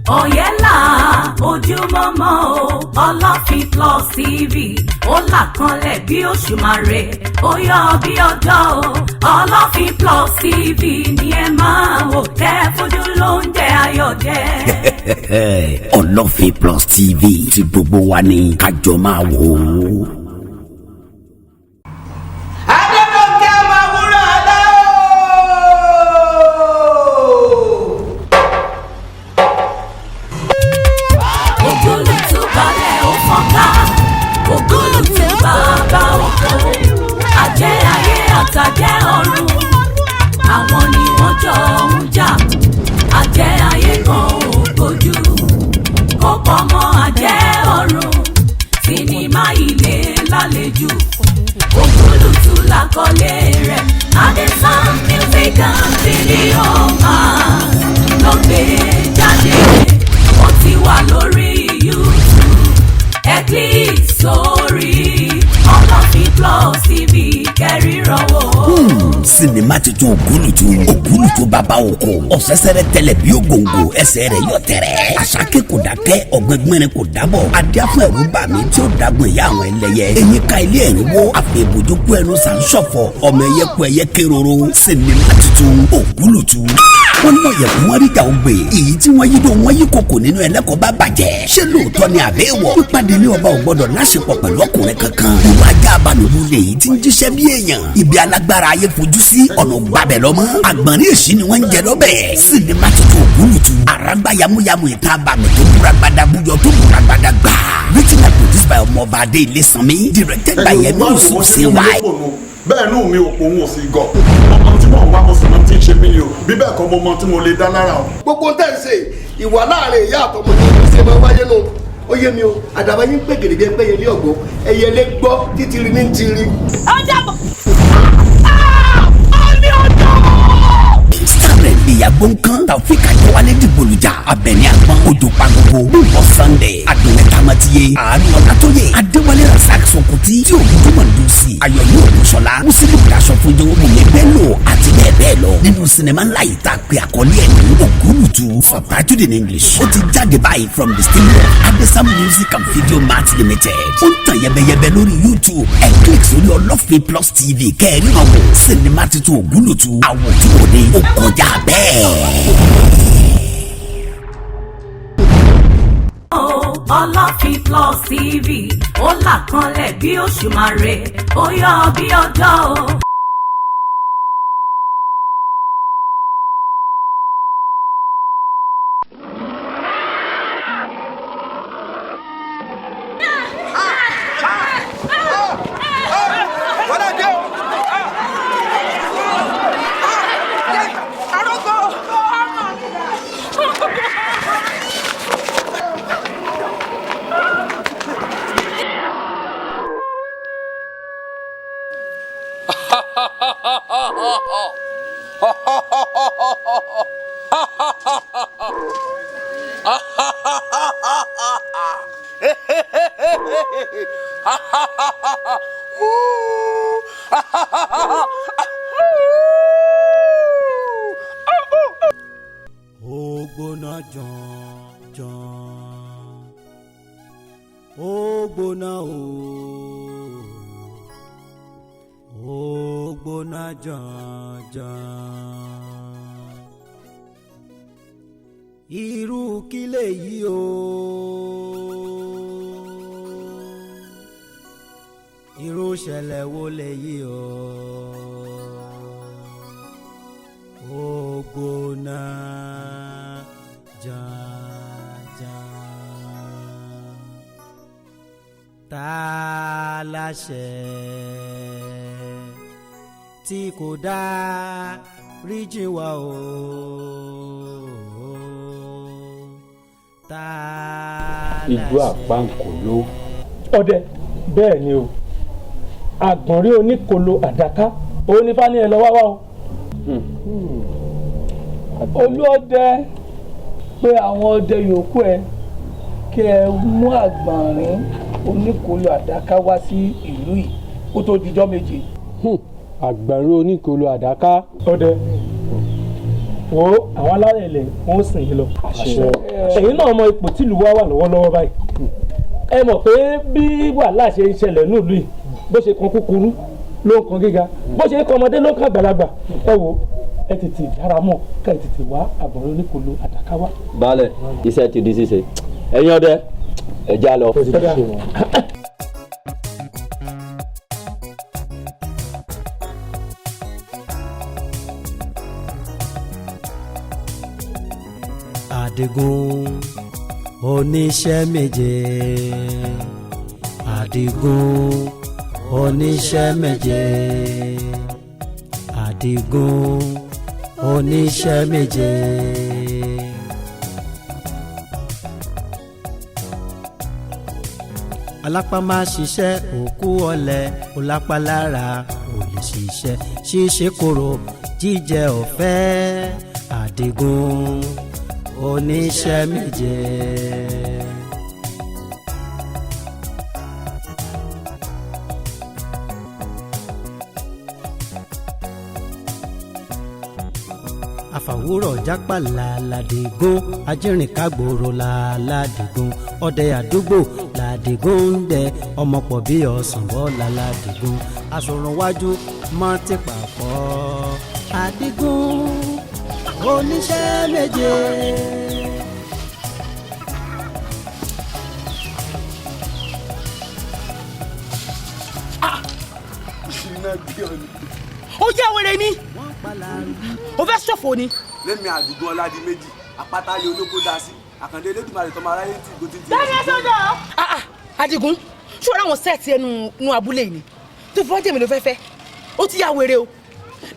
Ọ̀yẹ́là ojúmọ́mọ́ o, Ọlọ́fin Plus TV ó là kanlẹ̀ bí òṣùmàrè, ó yọ bí ọjọ́ o. Ọlọ́fin Plus TV ni ẹ máa wò, kẹ́ fojú ló ń jẹ ayọ̀ jẹ. Ọlọ́fin Plus TV tí gbogbo wa ní kájọ máa wò ó. Adébọ̀kẹ́ ọmọ wúrà ọlá ooo. Ògúlùtù balẹ̀ ó fọ́nká, ògúlùtù bàbá oko, àjẹ́ ayé àtàjẹ́ ọ̀run, àwọn ni wọ́n jọ ń jà. Àjẹ́ ayé kan ò gbójú kó pọ̀ mọ́ àjẹ́ ọ̀run. Sinimá ilé lálejò, Ògúlùtù làkọlé rẹ̀. Adesan Music and Video Mart ló gbé jáde. Ó ti wà lórí YouTube. Ẹ click sórí Ọlọ́fin Plus TV kẹrìnrọ̀wọ́. Sinimá titun Ògúlùtù, Ògúlùtù bàbá oko, ọ̀sẹ̀sẹ̀rẹ̀ tẹlẹ̀ bí ògòǹgò, ẹsẹ̀ rẹ̀ yọ tẹ̀rẹ̀. Àṣàkè kò dákẹ́, ọ̀gbẹ́gbẹ́rin kò dábọ̀. Adíáfún ẹ̀rú bàmí tí ó dagun ìyá àwọn ẹlẹ́yẹ. Eyín ká ilé ẹ̀rín wó, àfẹ̀bòjú ẹnu sàn ṣọ̀fọ̀, ọmọ ẹyẹ kú, ẹyẹ kéroro. Sinimá titun Ògúlùtù, wọ́n lọ yẹ̀kú, wọ́n rí ìjà ògbè èyí tí wọ́n yí dó, wọ́n yí kòkò nínú ẹlẹ́kọ̀ọ́ bá bàjẹ́. Ṣé lóòótọ́ ni àbẹ́ wọ̀ pípadé ní ọba ò gbọ́dọ̀ láṣepọ̀ pẹ̀lú ọkùnrin kankan? Ìwà ajá abàmìlú lèyí tí ń jíṣẹ́ bí èèyàn. Ibi alágbára ayé fojú sí, ọ̀nà gbàbẹ̀ lọ́mọ́. Àgbọ̀nrín èsì ni wọ́n ń jẹ lọ́bẹ̀. Sinimá tuntun Ògúlùtù, àràgbá yamuyamu, ìta abàmì tó búragbada búyọ, tó búragbada gbà. Written and produced by Ọmọọba Adé Ilé-Sanmi, directed by Yemi Yusuf Sy. Bẹ́ẹ̀ nù mi ò pòun ò sì gọ̀. Ọmọ tí mò ń wá, mo sì mọ tí ń ṣe mí ni o. Bí bẹ́ẹ̀ kọ́, mo mọ tí mo lè dá lára o. Gbogbo tẹ̀ ń ṣe ìwà láàrin ìyá àtọmọ ní ìṣe máa wáyé nù. Ó yé mi o. Àdàbà yín pé gèrègè pé yẹlé ọgbọ ẹyẹlé gbọ́ títìrì ní tìrì. Ó dàbọ̀ ó ní ọjọ́. Starring Ìyá Gbọ̀ǹkan, Taofik Adéwálé Dìgbòlùjà, Abẹ́ní Àgbọ̀n, Odò Pagogo, Bímbọ́ Sunday, Adùnní Tamatiye, Àánú Ọlátóyè, Adéwálé Rasaq Sokuti, tí ògùn Mọ̀ndúsì, Ayọ̀yọ̀ Ògùnṣọlá, Musiliu Daṣọfúnjó, Wùmí Bello àti bẹ́ẹ̀ bẹ́ẹ̀ lọ. Nínú sinimá ńlá yìí tá a pè àkọlé ẹ̀ ní Ògúlùtù, subtitled in English. Ó ti jáde báyìí from the studio of Adesam Music and Video Mart Limited. Ó ń tàn yẹbẹyẹbẹ lórí YouTube. Ẹ click sórí Ọlọ́fin Plus TV kẹ́ẹ̀rí ọ̀hún. Sinimá titun Ògúlùtù, àwòtún òde, ó kọjá bẹ́ẹ̀. Ọlọ́fin Plus TV ó là kanlẹ̀ bí òṣùmàrè, ó yọ bí ọjọ́ o. Wọ́n dé o. Arógbó. Ó gbóná jàn, ó gbóná o, ó gbóná jàn. Irú kí lèyí o? Irú ṣẹlẹ̀ wo lèyí o? Ó gbóná jànjàn. Ta láṣẹ tí kò dá ríjì wá o? Ta Ìlú láṣẹ. Àpáǹkòló. Ọdẹ, bẹ́ẹ̀ ni o. Àgbọ̀nrín oníkolo àdáká òun ní fani ẹ lọ wá wá o. Olúọdẹ, pé àwọn ọdẹ yòókù ẹ kí ẹ mú àgbọ̀nrín oníkolo àdáká wá sí ìlú yìí kó tó dijọ́ 7. Àgbọ̀nrín oníkolo àdáká. Ọdẹ. Wo àwọn alálẹ̀ ilẹ̀ wọn ó sìn yín lọ. Ẹ̀yin náà mọ ipò tìlú wa wà lọ́wọ́lọ́wọ́ báyìí. Ẹ mọ̀ pé bí wàhálà ṣe ń ṣẹlẹ̀ nílùú yìí, bó ṣe kan kúkúrú ló ń kan gíga, bó ṣe kan ọmọdé ló ń kan àgbàlagbà. Ẹ wo, ẹ tètè dára mọ̀ ká ẹ tètè wá àgbọ̀nrín oníkòló àdàká wá. Baálẹ̀, iṣẹ́ ti di ṣíṣe. Ẹ̀yin ọdẹ, ẹ já lọ. Àdìgún oníṣẹ́ méje, Àdìgún oníṣẹ́ méje, Àdìgún oníṣẹ́ méje. Alápá máa ṣiṣẹ́ òkú ọ̀lẹ, olápálára ò lè ṣiṣẹ́, ṣíṣe kóró jíjẹ ọ̀fẹ́. Àdìgún oníṣẹ́ méje. Àfàwúrọ̀ jápàlà làdìgún, ajírìnkágbòrò làládìgún, ọdẹ àdúgbò làdìgún ń dẹ ọmọ pọ̀ bí ọ̀sán bọ́lá làdìgún, aṣọ̀run wájú mọ́ ti pàkọ́. Àdìgún oníṣẹ́ méje. Ó yá wèrè ni, ó fẹ́ ṣòfò ni. Lẹ́mi Àdìgún Ọládìméjì, àpáta lé olóko dá sí Àkàndé Elédùmarè tọmọ aráyé tí ìgò títí. Bẹ́ẹ̀ni sọ́jọ́. Àdìgún, ṣé o ráwọn sẹ́ẹ̀tì ẹnu nu abúlé yìí ni tó fi wọ́n jẹ̀mí ló fẹ́ fẹ́? Ó ti yá wèrè o.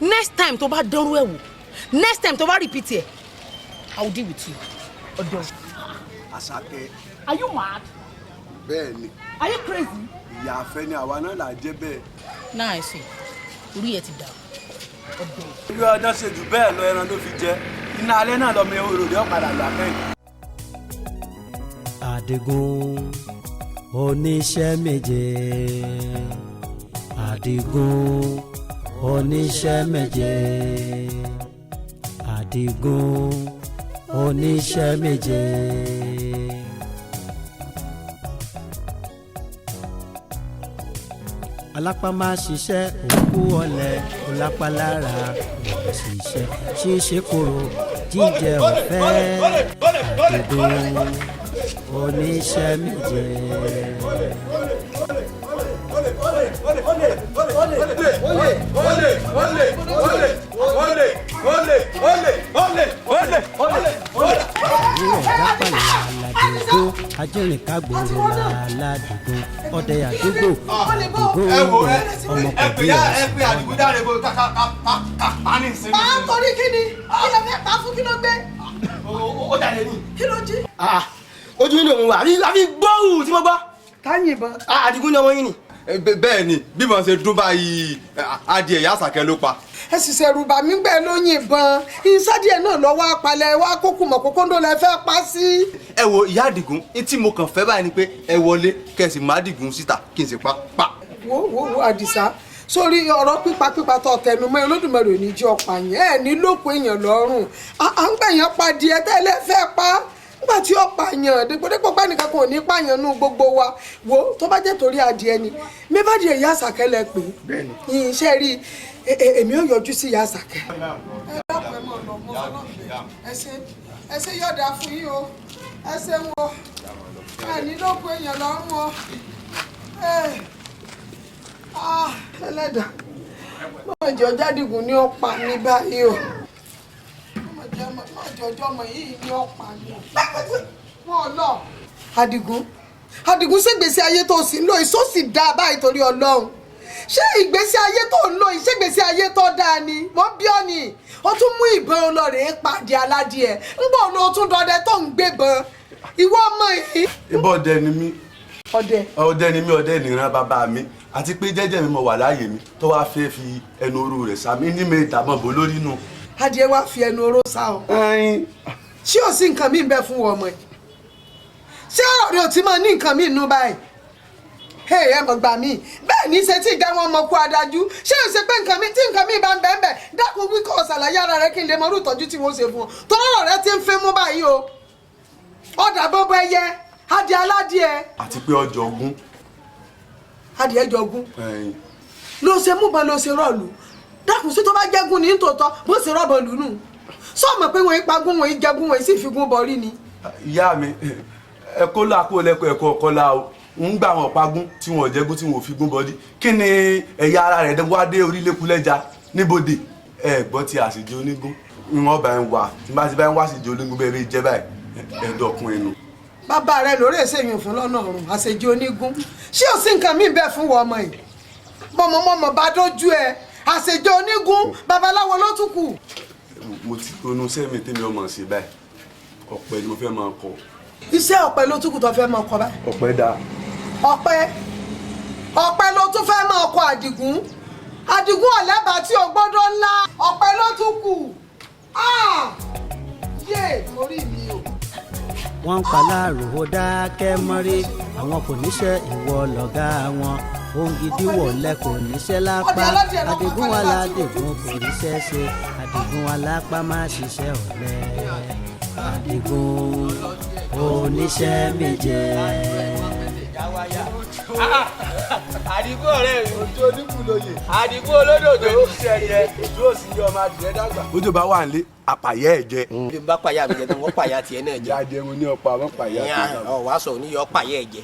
Next time tó bá dánrú ẹ̀ wò, next time tó bá repeat ẹ̀, I will deal with you. Ọ̀dọ̀. Àṣàkẹ́. Are you mad? Bẹ́ẹ̀ ni. Are you crazy? Ìyá àfẹ́ ni àwa náà là jẹ́ bẹ́ẹ̀. Náà ẹ sè orí ẹ ti dà ọ̀dọ̀. Irú ọdún ṣe jù bẹ́ẹ̀ lọ, ẹran ló fi jẹ iná alẹ́ náà lọ́mọ ehoro rẹ̀ ọ̀padà lọ akẹ́yìn. Àdìgún oníṣẹ́ méje, Àdìgún oníṣẹ́ méje, Àdìgún oníṣẹ́ méje. Alápá máa ṣiṣẹ́ òkú ọ̀lẹ, olápálára ò ṣiṣẹ́, ṣíṣe kóró jíjẹ ọ̀fẹ́. Àdìgún oníṣẹ́ méje. Òwúrọ̀ jápàlà làdìgún, ajínrìnkágbòrò làládìgún, ọdẹ àdúgbò làdìgún ń bẹ ọmọ pọ̀ bí ọ̀sán. Pa á torí kí ni? Kí ló fẹ́ pa fún? Kí ló gbé? Ó dàlẹ́ ni. Kí ló jí? Ojú yín lòun wà àbí gbóhùn tí mo gbọ́. Ká yìnbọn. Àdìgún ni ọmọ yín ni. Bẹ́ẹ̀ ni, bí mo ṣe dún báyìí, adìẹ ìyá Àṣàkẹ́ ló pa. Ẹ sì ṣẹ̀rù bà mí gbẹ́ ló yìnbọn ìsádìẹ náà lọ́wọ́ apalẹ̀ wa kókò mọ̀ kókóńdó lẹ fẹ́ pa sí. Ẹ wo ìyá Àdìgún, ní tí mo kàn fẹ́ báyìí ni pé ẹ wọlé kẹsì má Àdìgún síta kí n sì pa pa. Wo wo wo Àdìsá, sórí ọ̀rọ̀ pípa pípa tó tẹnumọ́ Olódùmarè ò ní jẹ́ ọ̀pá yẹn ẹ̀ ní lóko èèyàn lọ́rùn à ń gbẹ̀yàn pa díẹ̀ tẹ́lẹ̀ fẹ́ pa nígbà tí ó pààyàn dípòdípò pẹ́ nìkan kò ní pààyàn nú gbogbo wa. Wo tó bá jẹ́ torí adìẹ ni mẹ́fàdìẹ ìyá Àṣàkẹ́ lẹ pè é iṣẹ́ rí èmi ò yọjú sí ìyá Àṣàkẹ́. Ẹ dákun, ẹ mọ̀ lọ, mo fọlọ́ ẹ ṣe yọ̀dà fún yín o, ẹ ṣeun o, ẹ ní lóko èèyàn lọ́rùn o. Ẹlẹ́dàá mọ̀jọ́ jádìgún ni ó pa mí báyìí o, mọ̀jọ́ ọmọ yìí ni ó pa mí wọn lọ. Àdìgún, Àdìgún, ṣègbésí ayé tó sì ń lò ìṣó sì dáa báyìí torí Ọlọ́run? Ṣé ìgbésí ayé tó ń lò ìṣègbésí ayé tó dáa ni? Mo bí ọ ni ó tún mú ìbọn olóore pàdé aládìẹ ń bọ̀ ló tún dọdẹ tó ń gbébọn ìwọ ọmọ yìí. Ibọ̀ ọdẹ ni mí. Ọdẹ. Ọdẹ ni mí, ọdẹ nìran bàbá mi, àti pé jẹ́jẹ́ mi mo wà láàyè mi tó wáá fẹ́ fi ẹnu oró rẹ̀ sá mi ní mi ìdààmú bò lórí nù. Adìẹ wá fi ẹnu oró sá ọ. Ṣé ò sí nǹkan mi ń bẹ fún ọmọ yìí? Ṣé ọ̀rọ̀ rẹ ò ti máa ní nǹkan mi nù báyìí? Ẹ mọ̀ gbà mí bẹ́ẹ̀ ní ṣe tí ìjà wọn mọ̀ kú adájú. Ṣé o ṣe pé nǹkan mi tí nǹkan mi bá ń bẹ́ẹ̀ bẹ́ẹ̀, dákun wí kọ́ ṣàlàyé ara rẹ kí n lè mọ irú ìtọ́jú tí wọ́n ṣe fún ọ. Tọ́lọ́rọ̀ rẹ ti ń fẹ́ mú báyìí o. Ọ̀dà bọ́bọ́ ẹyẹ adìẹ aládìẹ. Àti pé ọjọ́ ogún. Adìẹ jọgún ló ṣe mú bọ́n ló ṣe rọ́ọ̀lù. Dákun, sí tó bá jẹ́gún ní tòótọ́ bó ṣe rọ́ọ̀bọ̀ lù nù. Sọ́ọ̀mọ̀ pé wọ́n pagún, wọ́n jẹ́gún, wọ́n sì fi gún bọ́rí ni. Ìyá mi, ẹ kó là kó lẹ́kọ̀ọ́ ẹ̀kọ́ ọ̀kọ́lá o. Ń gbà wọn pagún tí wọn jẹ́gún tí wọn ò fi gún bọ́dí. Kí ni ẹ̀yà ara rẹ̀ wá dé orílẹ̀-kúlẹ̀já níbodè? Ẹ gbọ́ ti àṣejẹ onígún. Ìwọ̀n bá ń wà tí bá ti bá ń wá àṣejẹ onígún bẹ́ẹ̀ bí jẹ́ báyìí ẹ̀ẹ́dọ̀kun ẹnu. Bàbá rẹ lórí èsèyàn fún lọ́nà ọ̀run àṣejẹ onígún. Ṣé o sí nǹkan míì bẹ́ẹ̀ fún wọn ọmọ yìí? Mọ̀mọ́mọ́mọ́ bá dójú ẹ, àṣejẹ onígún babaláwo ló tún kù. Mo ti ronú sẹ́mi tèmi ọmọ ṣe báyìí, ọ̀pẹ ni mo fẹ́ máa kọ. Iṣẹ́ ọ̀pẹ ló tún kù tó fẹ́ máa kọ báyìí. Ọ̀pẹ dáa. Ọ̀pẹ ọ̀pẹ ló tún fẹ́ máa kọ. Àdìgún, Àdìgún ọ̀lẹ́bàá tí o gbọ́dọ̀ ńlá, ọ̀pẹ ló tún kù. Yé orí mi o. Wọ́n ń paláàrò ó dákẹ́ mọ́rí, àwọn kò níṣẹ́, ìwọ lọ̀gá wọn. Ohun gidi wọ̀lẹ́ kò níṣẹ́ lápá. Àdìgún wà ládìgún kò ríṣẹ́ ṣe. Àdìgún alápá má ṣiṣẹ́ ọ̀lẹ. Àdìgún oníṣẹ́ méje. Àdìgún ọ̀rẹ́ mi. Ojú oníkùlóye. Àdìgún olódòdó. Oníṣẹ́ yẹ ojú òsì yẹ ọmọ adìyẹ dàgbà. Bójú bá wà nílé àpàyẹ́ ẹ̀ jẹ. Bí n bá pàyà mi jẹ tó wọ́n pàyà tiẹ̀ náà jẹ. Ìyá jẹun ní ọ̀pọ̀ àwọn pàyà tiẹ̀ náà. Ọ̀ wá sọ oníyọ pàyà ẹ̀ jẹ.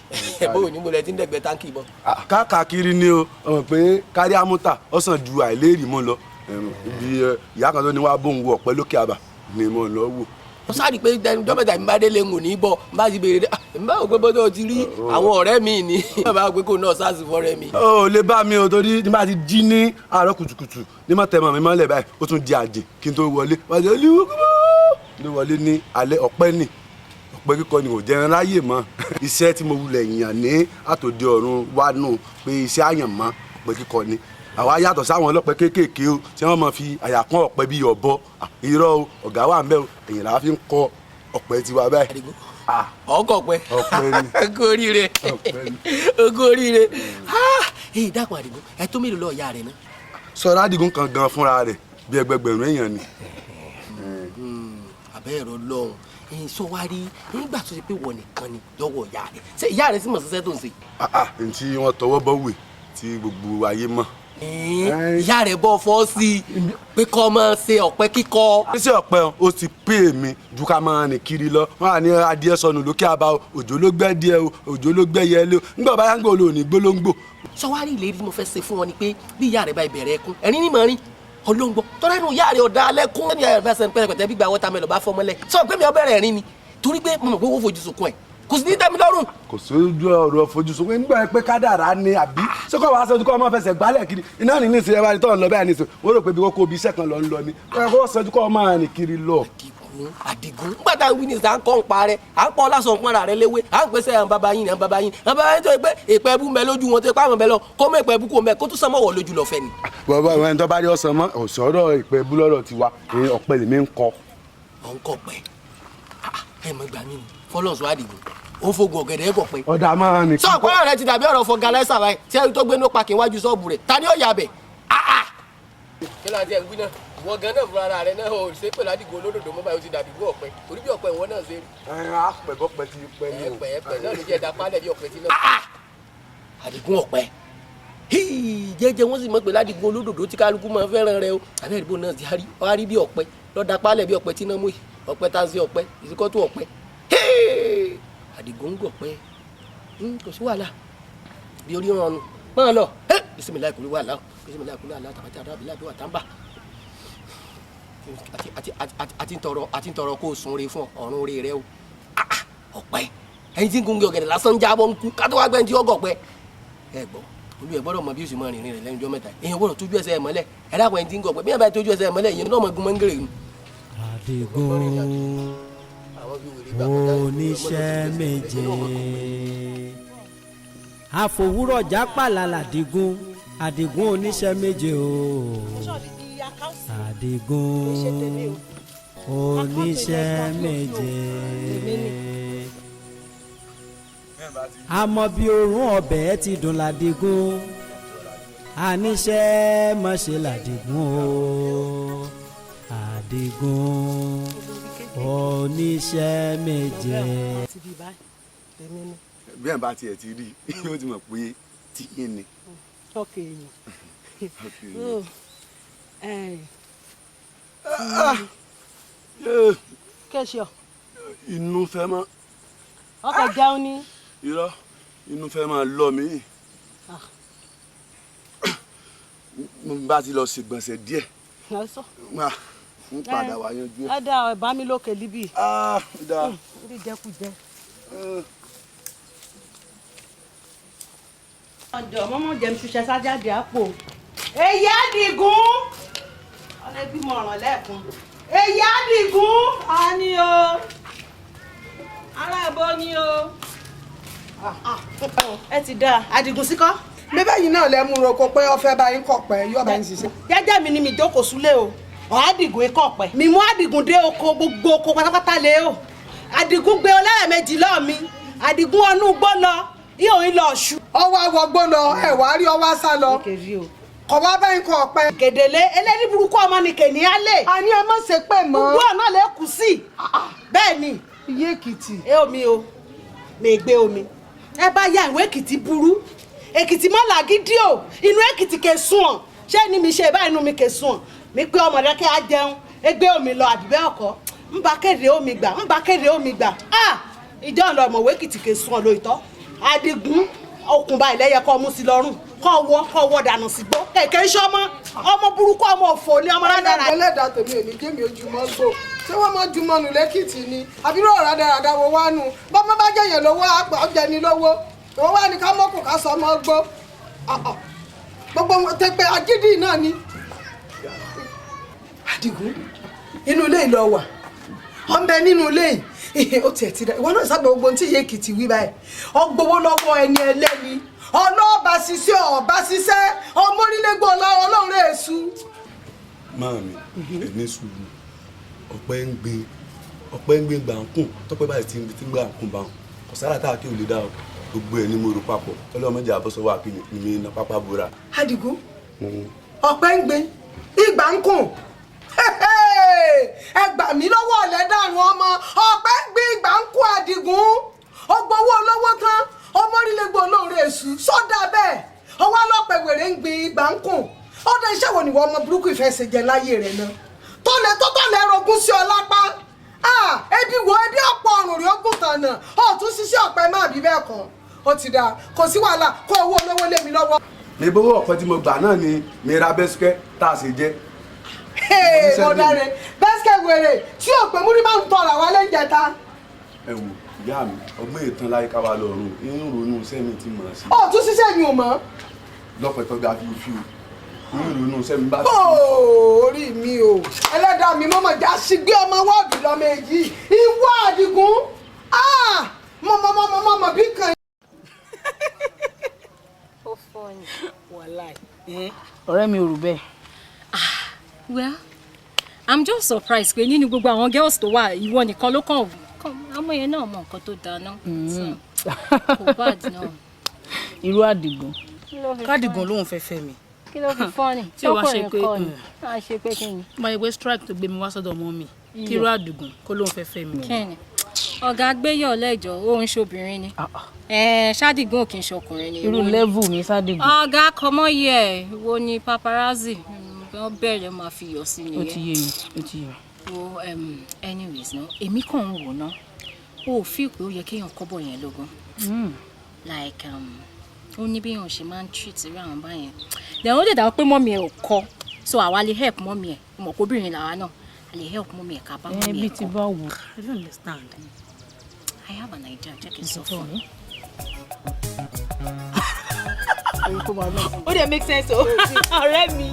Bóyá onímọ̀ lẹ ti ń dẹ̀gbẹ́ táǹkì bọ̀. Káàkiri ni o, ọmọ pé kárí amúta ọ̀sán ju àìléèrí mọ́ lọ. Ibi ìyá kan tó ní wàá bóun wo ọ̀pẹ lókè àbà ni mo lọ wò. Mo sáré pé dọ́mẹ̀tà mi bá délé ń ní bọ̀ n bá ti béèrè dé n bá wò pé bọ́dọ̀ ti rí àwọn ọ̀rẹ́ mi ni bá wò pé kò náà sars fọ́rẹ́ mi. Ó lè bá mi o, torí ní bá ti jí ní àárọ̀ kùtùkùtù ní má tẹ̀mọ̀ mi mọ́lẹ̀ báyìí, ó tún di àjè kí n tó wọlé. Wọ́n ti ló wọlé ní alẹ́. Ọ̀pẹ ni ọ̀pẹ kíkọ ni kò jẹun ráyè mọ́. Iṣẹ́ tí mo wulẹ̀ yàn ní àtòdì ọ̀run wá nù pé iṣẹ́ àyànmọ́ ọ̀pẹ kíkọ ni. Àwa yàtọ̀ sáwọn ọlọ́pẹ kéékèèké o tí wọ́n máa fi àyà kún ọ̀pẹ bíi ọ̀bọ. Irọ́ o, ọ̀gá wà ń bẹ̀ o, èyàn làwa fi ń kọ ọ̀pẹ tiwa báyìí. Ọkọ̀ pẹ́ kú oríire, kú oríire. Ee dákun Àdìgún, ẹ tó mélòó lọ ìyá rẹ náà. Sọ̀rọ̀ Àdìgún kan gan fúnra rẹ̀ bí ẹgbẹgbẹ̀rún èèyàn ni. Àbẹ́ ẹ̀rọ lọ́hùn sọ wá rí nígbà tó ṣe pé wọ́n nìkan ni lọ́wọ́ ìyá rẹ̀, ṣé ìyá rẹ̀ sì mọ̀ ṣiṣẹ́ tó ń ṣe. Ntí wọ́n tọwọ́ bọ̀wé tí gbogbo ayé mọ̀. Ìyá rẹ̀ bọ́ fọ́ sí i pé kọ́ máa ṣe ọ̀pẹ kíkọ. Ṣé ọ̀pẹ o ti pè mí ju ká máa rìn kiri lọ? Wọ́n á ní adìẹ sọnù lókè àbá o, òjò ló gbẹ́ díẹ̀ o, òjò ló gbẹ́ yẹ lé o, nígbà bá yá ń gbò lò ní gbólóńgbò. Sọ wá rí ìlérí tí mo fẹ́ ṣe fún wọn ni pé bí ìyá rẹ̀ bá ìbẹ̀rẹ̀ ẹkún ẹ̀rín ní mọ̀rin olóńgbò tọ́lá inú ìyá rẹ̀ ọ̀dà alẹ́ kún. Ẹni ìyá rẹ̀ fẹ́ sẹ́ni pẹ́ẹ́pẹ́tẹ́ bí gba wọ́tàmẹ́lọ̀ bá fọ́ mọ́lẹ̀, sọ pé mi ò bẹ̀rẹ̀ ẹ̀rín ni torí pé mo mọ̀ pé owó fojú sunkún ẹ̀ kò sì ní tẹ́ mi lọ́rùn. Kò sójú ọ̀rọ̀ fojúsùn nígbà pé kádàrá ni àbí sọ́kọ̀ wàá sọ́jú kọ́ ọmọ fẹsẹ̀ gbálẹ̀ kiri iná ní nísìnyí ẹ̀rọ àdìtọ́ ń lọ báyìí nísìnyí wọ́n rò pé bí wọ́n kó ibi iṣẹ́ kan lọ ń lọ ni kó sọ́jú kọ́ ọmọ rìn kiri lọ. Àdìgún nígbà tá à ń wí ní sàn kọ́ ń pa rẹ, à ń pọ́ lásán pọ́nra rẹ léwé, à ń pèsè àwọn bàbá yín, àwọn bàbá yín, àwọn bàbá yín tó yẹ pé èpè ẹbú mẹ lójú wọn tó yẹ pé àwọn bẹ lọ kó mọ èpè ẹbú kó mẹ kó tún sàn mọ́ wọ̀ lójú lọ fẹ́ ni. Bàbá àwọn ẹni tó bá rí ọsàn mọ òsọ̀rọ̀ ìpè ẹbú lọ́rọ̀ tiwa ọ̀pẹ lèmi ń kọ. Ọ̀ ń kọ pẹ́ ẹ mọ̀ gbà mí ni fọlọ́sọ Àdìgún ó fogun ọ̀gẹ̀dẹ̀ ẹ̀kọ́ pé. Ọ̀dà máa ní. Sọ ọ̀pẹ́rẹ́ rẹ ti dàbí ọ̀rọ̀ fọgàlẹ́sà báyìí tí ẹni tó gbé ní pàkì iwájú ṣọ́ọ̀bù rẹ̀ ta ni ó yà bẹ̀. Kí ló ń jẹ́ ìwí náà ìwọ gan náà fúnra rẹ náà ò ṣe pẹ̀lú Àdìgún olódòdó mọ́ báyìí ó ti dàbí ìwọ ọ̀pẹ torí bí ọ̀pẹ ìwọ náà ṣe rí. Ẹ á pẹ̀ bọ́pẹ ti pẹ́ ní o. Ẹ̀pẹ̀ ẹ̀pẹ̀ náà ló jẹ́ ẹ̀dá pálẹ̀ bí ọ̀pẹ ti náà. Àdìgún ọ̀pẹ jẹ́jẹ́ wọ́n sì mọ̀ pé ládìgún olódòdó tí kálukú máa fẹ́ràn rẹ o àbẹ́ ìdìbò náà ti rí bí ọ̀pẹ lọ́dà pálẹ̀ bí ọ̀pẹ tí náà mú yìí ọ̀pẹ tá a ṣe ọ̀pẹ ìsìkọ́tù ọ̀pẹ. Àdìgún ń gọ̀pẹ́ kò sí wàhálà bí orí rọrùn máa lọ bisimilayi kúrú wàhálà bisimilayi kúrú wàhálà tàbátì àdá abilà bí wà tàǹbà àti ntọrọ kó o sun re fún ọ̀run re rẹ o. Ọ̀pẹ ẹni tí ń gungi ọ̀gẹ̀dẹ̀ lásán ń jábọ̀ ń kú kátó wá gbẹ́ntì ọgọ̀pẹ ẹ gbọ́ olú ẹ gbọ́dọ̀ mọ bí o sì mọ rìnrìn rẹ lẹ́nu ọjọ́ mẹ́ta èèyàn gbọ́dọ̀ tójú ẹsẹ̀ ẹ mọ́lẹ̀ ẹ dákun ẹni tí ń gọ̀pẹ bí ẹ bá tójú ẹsẹ̀ ẹ mọ́lẹ̀ èèyàn náà mọ gun mọ́ngèrè ni. Àdìgún oníṣẹ́ méje àfòwúrọ̀ jápàlà làdìgún. Àdìgún oníṣẹ́ méje o, Àdìgún oníṣẹ́ méje. Àmọ́ bí òórùn ọbẹ̀ ti dùn ládìgún, àníṣe mọ̀ṣẹ́ ládìgún o, Àdìgún oníṣẹ́ méje. Bí ẹ̀ bá tiẹ̀ ti rí i, yóò ti mọ̀ pé tiyín ni. Ọkọ èèyàn. Ọkọ èèyàn. Kẹ́sì ọ. Inú fẹ́ mọ́. Ọkọ̀ jẹun ni. Irọ́, inú fẹ́ máa lọ mí. Mo bá ti lọ ṣègbọ̀nsẹ̀ díẹ̀. Ẹ sọ. Ń padà wá yanjú ẹ. Ẹ dá ẹ bá mi lókè líbì. Dá. Orí jẹkújẹ. Ọjọ́ mọ́mọ́ jẹun ṣiṣẹ́ sájáde àpò. Èyí Àdìgún. Ọlẹ́bí mo ràn lẹ́ẹ̀kan. Èyí Àdìgún. A ní o. Ará ẹ̀bọ ni o. Ẹ ti dáa. Àdìgún síkọ́. Bíbẹ́ yìí náà lẹ mú roko pé ó fẹ́ bá yín kọ̀ pẹ́, yóò bá yín ṣiṣẹ́. Jẹ́jẹ́ mi ni mi jókòó súlé o. Ọ̀ Àdìgún ikọ̀ pẹ́. Mi mú Àdìgún dé oko, gbogbo oko pátápátá lé o. Àdìgún gbé ọlẹ́rẹ̀ lọ́ọ̀ mi. Àdìgún ọnú gbó lọ, ihò ń lọ ṣu. Ọwọ́ àwọ̀ gbó lọ, ẹ̀ wá rí ọwọ́ sá lọ. Kọ̀ wá bá yín kọ̀ pẹ́. Gèdèlé eléyìí burúkú ọmọ ni kènìyàn lè. Àní ẹ má ṣe pé mọ́. Gbogbo ọ̀nà lè kú sí. Bẹ́ẹ̀ ni. Iye Èkìtì. Ẹ omi o, mi gbé omi. Ẹ bá ya ìwé Èkìtì burú. Èkìtì mọ́ làgídí o, inú Èkìtì kè sùn ọ̀. Ṣé ni mi ṣe báyìí, inú mi kè sùn ọ̀? Mi pé ọmọ rẹ kí á jẹun, ẹ gbé omi lọ àbí bẹ́ẹ̀ kọ́. Ń bá kéde omi gbà, ń bá kéde omi gbà. Ah! Ìjọ ọ̀nà ọ̀mọ̀wé Èkìtì kè sùn ọ̀ lóòótọ́. Àdìgún okùn báyìí lẹ́yẹ kọ́ mú sí lọ́rùn, kọ́ wọ́ dànù sí gbó. Kẹ̀kẹ́ iṣẹ́ ọmọ, ọmọ burúkú, ọmọ òfò ni ọmọ rádaràda. Ẹlẹ́dàá tèmi ò ní jẹ́mi ojúmọ́ gbò. Ṣé wọ́n máa jùmọ̀ nù lẹ́kìtì ni? Àbírò rádaràda wo wá nù? Bọ́mọ bá jẹ̀yàn lówó, àgbà ọ̀jẹ̀ ni lówó. Ìwọ wá ní ká mọ́kù ká sọ ọmọ gbó. Gbogbo tẹpẹ agídí náà ni. Àdìgún, inú ilé ìlọ wà. Ọ ń bẹ nínú ilé yìí. Ó tiẹ̀ ti dá. Ìwọ náà sábà gbogbo ohun tí ìyá Èkìtì wí báyìí. Ọ gbowó lọ́wọ́ ẹni ẹlẹ́ni. Ọlọ́ọ̀bà ṣiṣẹ́, ọ̀bà ṣiṣẹ́, ọmọrílẹ́gbọ̀ ọlọ́run èṣù. Máàmi, ẹ ní sùúrù. Ọ̀pẹ ń gbin, ọ̀pẹ ń gbin gbàǹkùn, tọ́pẹ́ báyìí ti ń gbàǹkùn bá wọn. Kò sára tá a kí ò lè dá o. Gbogbo ẹ̀ ní mo rò papọ̀. Ọlọ́mọdé àbọ̀sọ́wọ́ àkínní ni mi na pápá bora. Àdìgún, ọ̀pẹ ń gbin, ìgbà ń kùn. Ẹ gbà mí lọ́wọ́ ọ̀lẹ́dàrún ọmọ. Ọ̀pẹ ń gbin, ìgbà ń kùn Àdìgún. Ó gbowó olówó tán, ọmọrílẹ́gbọ̀ olóore èṣù. Sọ́dà bẹ́ẹ̀, ọwọ́ ọlọ́pẹ wèrè ń gbin, ìgbà ń kùn. Ọ̀dọ̀ iṣẹ́ wo ni ìwọ ọmọ burúkú ìfẹ́ ṣe jẹ láyé rẹ̀ náà? Tọ́lẹ̀ tó tọ́lẹ̀ rogún sí ọ lápá. Ebi wo ebi ọ̀pọ̀ ọ̀rùn rí ogún tànà. Ọ̀tún ṣiṣẹ́ ọ̀pẹ má bí bẹ́ẹ̀ kọ́. Ó ti dáa, kò sí wàhálà, kó owó olówó lé mi lọ́wọ́. Mi bówó ọ̀pẹ tí mo gbà náà ni mi ra bẹ́síkẹ́ tá a sì jẹ. Mo dáre bẹ́síkẹ́ wèrè tí òpè múrí máa ń tọrọ àwa lẹ́ńjẹta. Ẹ wò ìyá mi, ọgbọ́n ìtàn láyé ká wa lọ rùn, ń ronú sẹ́mi tí mo sí. Ọ̀tún ṣiṣẹ́ mi ò mọ̀. Lọ́pẹ̀ tó ga fíofío, ń ronú sẹ́mi bá. Orí mi o, ẹlẹ́dàá mi mọ́mọ́ já sí gbé ọmọ wọ́ọ̀dù lọ́mọ èyí, ìwọ Àdìgún, mọ̀mọ́mọ́mọ́mọ́ bí kan. Ó fọ́ ni. Wàláì. Ọ̀rẹ́ mi ò rò bẹ́ẹ̀. Well, I'm just surprised pé nínú gbogbo àwọn girls tó wà, ìwọ nìkan ló kàn ọmọ yẹn náà mọ nǹkan tó dáa náà. Kò bad náà. Irú Àdìgún. Kádìgún lòun fẹ́ fẹ́ mi. Kí ló fi fọ́ ni? Tí o wá ṣe pé Tọkùnrin kọ́ ni. A ṣe pé kí ni? Mo yẹ pé strike tó gbé mi wá sọ́dọ̀ ọmọ mi. Kí irú Àdìgún kó lóun fẹ́ fẹ́ mi. Kí ni? Ọ̀gá gbéyọ̀ lẹ́jọ́, ó ń ṣobìnrin ni. Ṣádìgún ò kì í ṣọkùnrin ni. Irú level mi Ṣádìgún. Ọ̀gá kọmọ yẹ wo ni paparazzi wọ́n bẹ̀rẹ̀ máa fi yọ̀ sí nìyẹn. Ó ti yé mi, ó ti yé mi. Wo anyways ná, èmi kàn ń wò ná. O ò feel pé ó yẹ kéèyàn kọ́bọ̀ yẹn lógún. Like ó ní bí èèyàn ṣe máa ń treat irú àwọn báyẹn. Then ó lè dàbí pé mọ́mí ẹ̀ ò kọ́, so àwa lè help mọ́mí ẹ̀. Mọ̀ pé obìnrin làwa náà, a lè help mọ́mí ẹ̀ ká bá mọ́mí ẹ̀ kọ́. Ẹbí ti bá wò. I don't understand. I have an idea, jẹ́ kí n sọ fún ẹ. Ó dẹ̀ make sense o, ọ̀rẹ́ mi.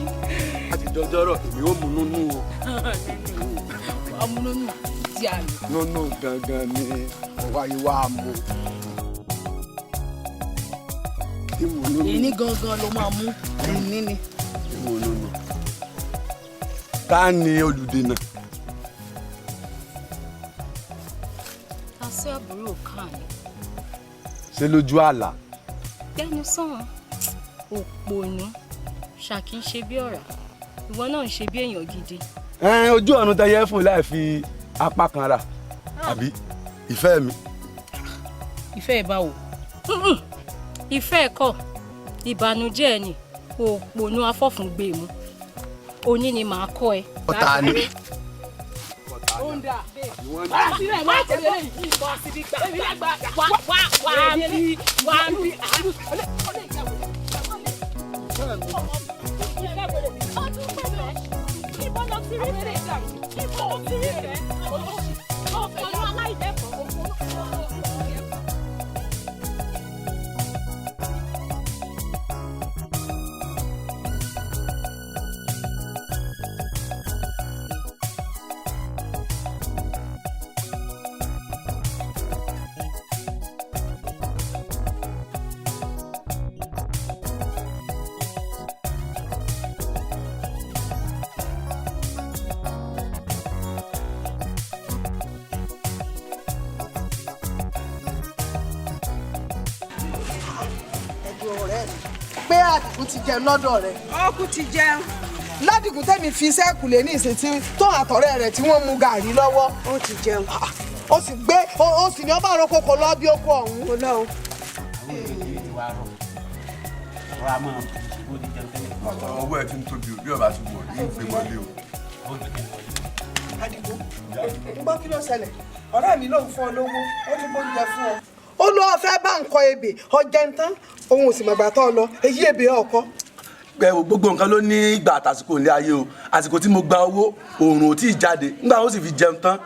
A ti dọjọ́rọ̀, èmi ò mú nínú o. Ọmú nínú tí a lò. Nínú gangan ni ọwá yìí wá mú. Èní gangan ló máa mú, èní ni. Ìmú nínú. Ta ni olùdènà? Àṣẹ àbúrò kan ni. Ṣé lójú àlá. Gbẹ́nu sàn, òpònú ṣàkí ń ṣe bí ọ̀rá, ìwọ náà ń ṣe bí èèyàn gidi. Ojú ọ̀run tẹyẹ fún láì fi apá kan rà, àbí ìfẹ́ mi. Ìfẹ́ ẹ̀ báwo? Ìfẹ́ ẹ̀ kọ́, ìbànújẹ́ ẹ̀ ni, òpònú afọ́fúngbé mu. Òní ni màá kọ́ ẹ. Ọ̀tá ni. Pé Àdìgún ti jẹun lọ́dọ̀ rẹ̀. Ọkù ti jẹun. Ládìgún tẹ́mi fi sẹ́ẹ̀kù lé ní ìsìn tí tó àtọ̀rẹ́ rẹ̀ tí wọ́n mu gàrí lọ́wọ́. Ó ti jẹun. Ó sì gbé ó sì ní ọba àròkọ kò lọ bí oko ọ̀hún. Kò lọ o. Ọwọ́ ẹ ti ń tóbi bí ọba ti wọ̀ ní ìgbé wọlé o. Àdìgún, ń gbọ́ kí ló ṣẹlẹ̀? Ọ̀rẹ́ mi ló ń fún ọ lówó, ó tún bóúnjẹ fún ọ. Ó lọ fẹ́ bá nǹkan ebè ọjẹ́ ń tán, òun ò sì mọ̀gbà tó lọ, èyí ebè ọkọ. Gbogbo nǹkan ló ní ìgbà àtàsìkò ilé ayé o. Àsìkò tí mo gba owó, oòrùn ò tí ì jáde. Nígbà ó sì fi jẹun tán,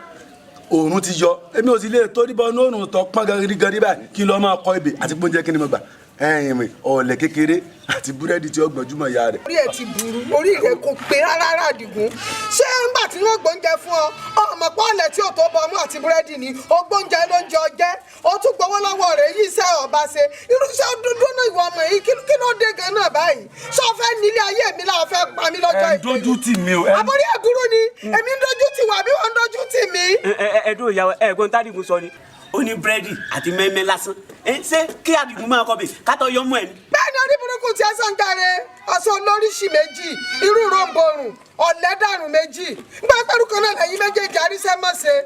oòrùn ti yọ. Èmi ò sì lè torí bọ inú oòrùn tó pọ́n gírígírí báyìí kí n lọ máa kọ ebè àti gbóúnjẹ kí ni mo gbà. Ẹ̀yìn mi, ọ̀lẹ̀ kékeré àti búrẹ́dì tí ó gbọ̀njúmọ̀ ìyá rẹ̀. Orí ẹ̀ ti burú, orí rẹ̀ kò pé rárá Àdìgún. Ṣé ńgbà tí wọ́n gbóúnjẹ fún ọ, ọmọ pọ́ọ̀lẹ̀ tí ò tó bọ ọmú àti búrẹ́dì ni, ó gbóúnjẹ ló ń jẹ ọjẹ́, ó tún gbowó lọ́wọ́ rẹ̀ yìí iṣẹ́ ọba ṣe. Irúṣẹ́ dúdú náà ìwọ ọmọ yìí, kí ló dé gan náà báyìí? Ṣé o fẹ́ nílé ayé mi láwọn fẹ́ pa mí lọ́jọ́ ìpè? Ẹ ń dojú tì mí o. Àbórí ẹ̀ burú ni, èmi ń dojú tì wá bí wọ́n ń dojú tì mí. Ẹ dúró ìyàwó, ẹ gbọ́n tádìgún sọ ni. Ó ní búrẹ́dì àti mẹ́mẹ́ lásán. Ṣé kí Àdìgún máa kọbè kátó yọmú ẹ ni. Bẹ́ẹ̀ni orí burúkú tí ẹ sàn jáde, aṣọ olóríṣi méjì, irú ròǹbòrùn, ọ̀lẹ́dàrún méjì. Nígbà pẹ̀lú kan náà lẹ́yìn méjèèjì àríṣẹ́ mọ̀ṣẹ́,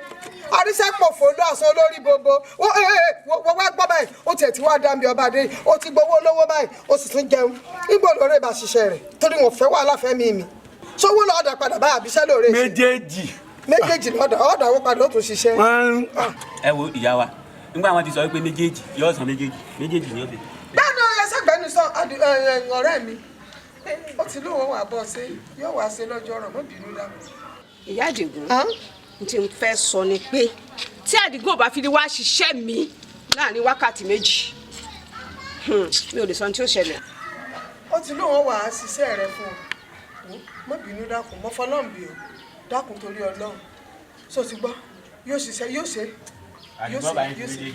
àríṣẹ́ pòfò lọ aṣọ olórí bobo. Wọ́n wá gbọ́ báyìí, ó tiẹ̀ ti wá dáńbi ọba dé, ó ti gbowó lówó báyìí, ó sì tún jẹun. Nígbà olóore bá ṣiṣẹ́ rẹ̀ torí wọn fẹ́ wàhálà fẹ́ mi mi. Sówó lọ́ọ̀dà padà báyìí àbíṣẹ́ lóore. Méjèèjì. Méjèèjì lọ́dà ọ̀dà owó padà ó tún ṣiṣẹ́. Ẹ wo ìyá wa, nígbà wọn ti sọ wípé méjèèjì yóò san méjèèjì, méjèèjì ni ó fi. Bẹ́ẹ̀ni ọ̀rẹ́ sẹ́gbẹ́ni sọ ọ̀rẹ́ mi, ó ti lóun wà bọ́ ṣe yóò wá ṣe lọ́jọ́ ọ̀rọ̀ mọ́ bínú dá. Ìyá Àdìgún, n ti fẹ́ sọ ni pé tí Àdìgún ò bá fi wá ṣiṣẹ́ mi láàrin wákàtí méjì, mi ò lè sọ ohun tí ó ṣẹlẹ̀. Ó ti lóun wà á ṣiṣẹ́ rẹ fún ọ, mọ́ bínú dákun, mọ́ fọlọ́ǹbì o, dákun torí Ọlọ́run, sọ ti gbọ́, yóò ṣiṣẹ́, yóò ṣe. Àdìgún bá yín fi méjèèjì.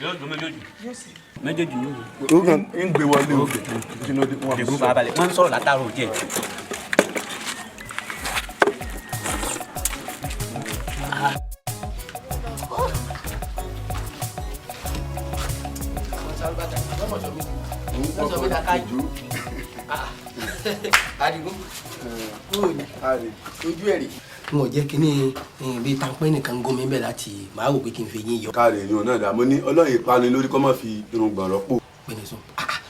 Yóò dùn méjèèjì. Méjèèjì ni ó dùn. Ń gbé wọlé o. Àdìgún bá balẹ̀, wọ́n ń sọ̀rọ̀ látàrọ̀ òjẹ́. Àdìgún, ojú ẹ̀ rè. N ò jẹ́ kínní bíi tanpẹ́ nìkan gún mi bẹ́ẹ̀ láti máa wò pé kí n fi yín yọ. Káàrí èèyàn náà dààmú ní Ọlọ́run ìpanu lórí kọ́ máa fi irun gbọ̀n rọ́pò. Pẹ̀lú sọ,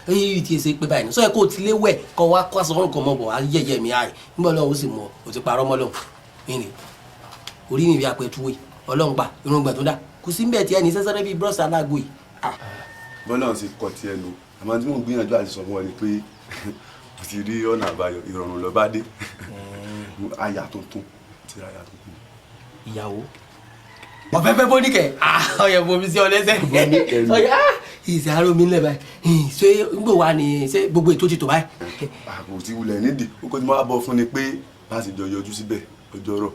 èyí ti ṣe pé báyìí ní sọ yẹ kó o ti lé wẹ̀ kọ́ wá kó aṣọ ọ̀rùn kan mọ̀ bọ̀ wá yẹ̀yẹ̀ mi àì nígbà Ọlọ́run ó sì mọ̀ ò ti parọ́ mọ́ lọ́hùn. Ìrìn orí mi bí apẹ̀túwé Ọlọ́run pa irun gbọ̀n tó dá kò sí bẹ́ẹ̀ tí ẹni sẹ́sẹ́rẹ́ bíi búrọ́ọ̀sì alágbo yìí. Bọ́lá sì kọ tiẹ̀ nu, àmọ́ tí mò ń gbìyànjú àti sọ fún ọ ni pé mo ti rí ọ̀nà àbáyọ, ìrọ̀rùn ló bá dé. Aya tuntun ti ra aya tuntun. Ìyàwó ọ̀fẹ́ fẹ́ bóníkẹ́ ọ̀yẹ̀ bomi sí ọ lẹ́sẹ̀ ọ̀yẹ̀ ìṣe àárò mi ńlẹ̀ báyìí ṣé ngbò wá ni ṣé gbogbo ètò ti tò báyìí. Àpò tí wulẹ̀ nídìí ó kọ́ tí mo wá bọ̀ fún ni pé bá a sì jọ yọjú síbẹ̀ ọjọ́ rọ̀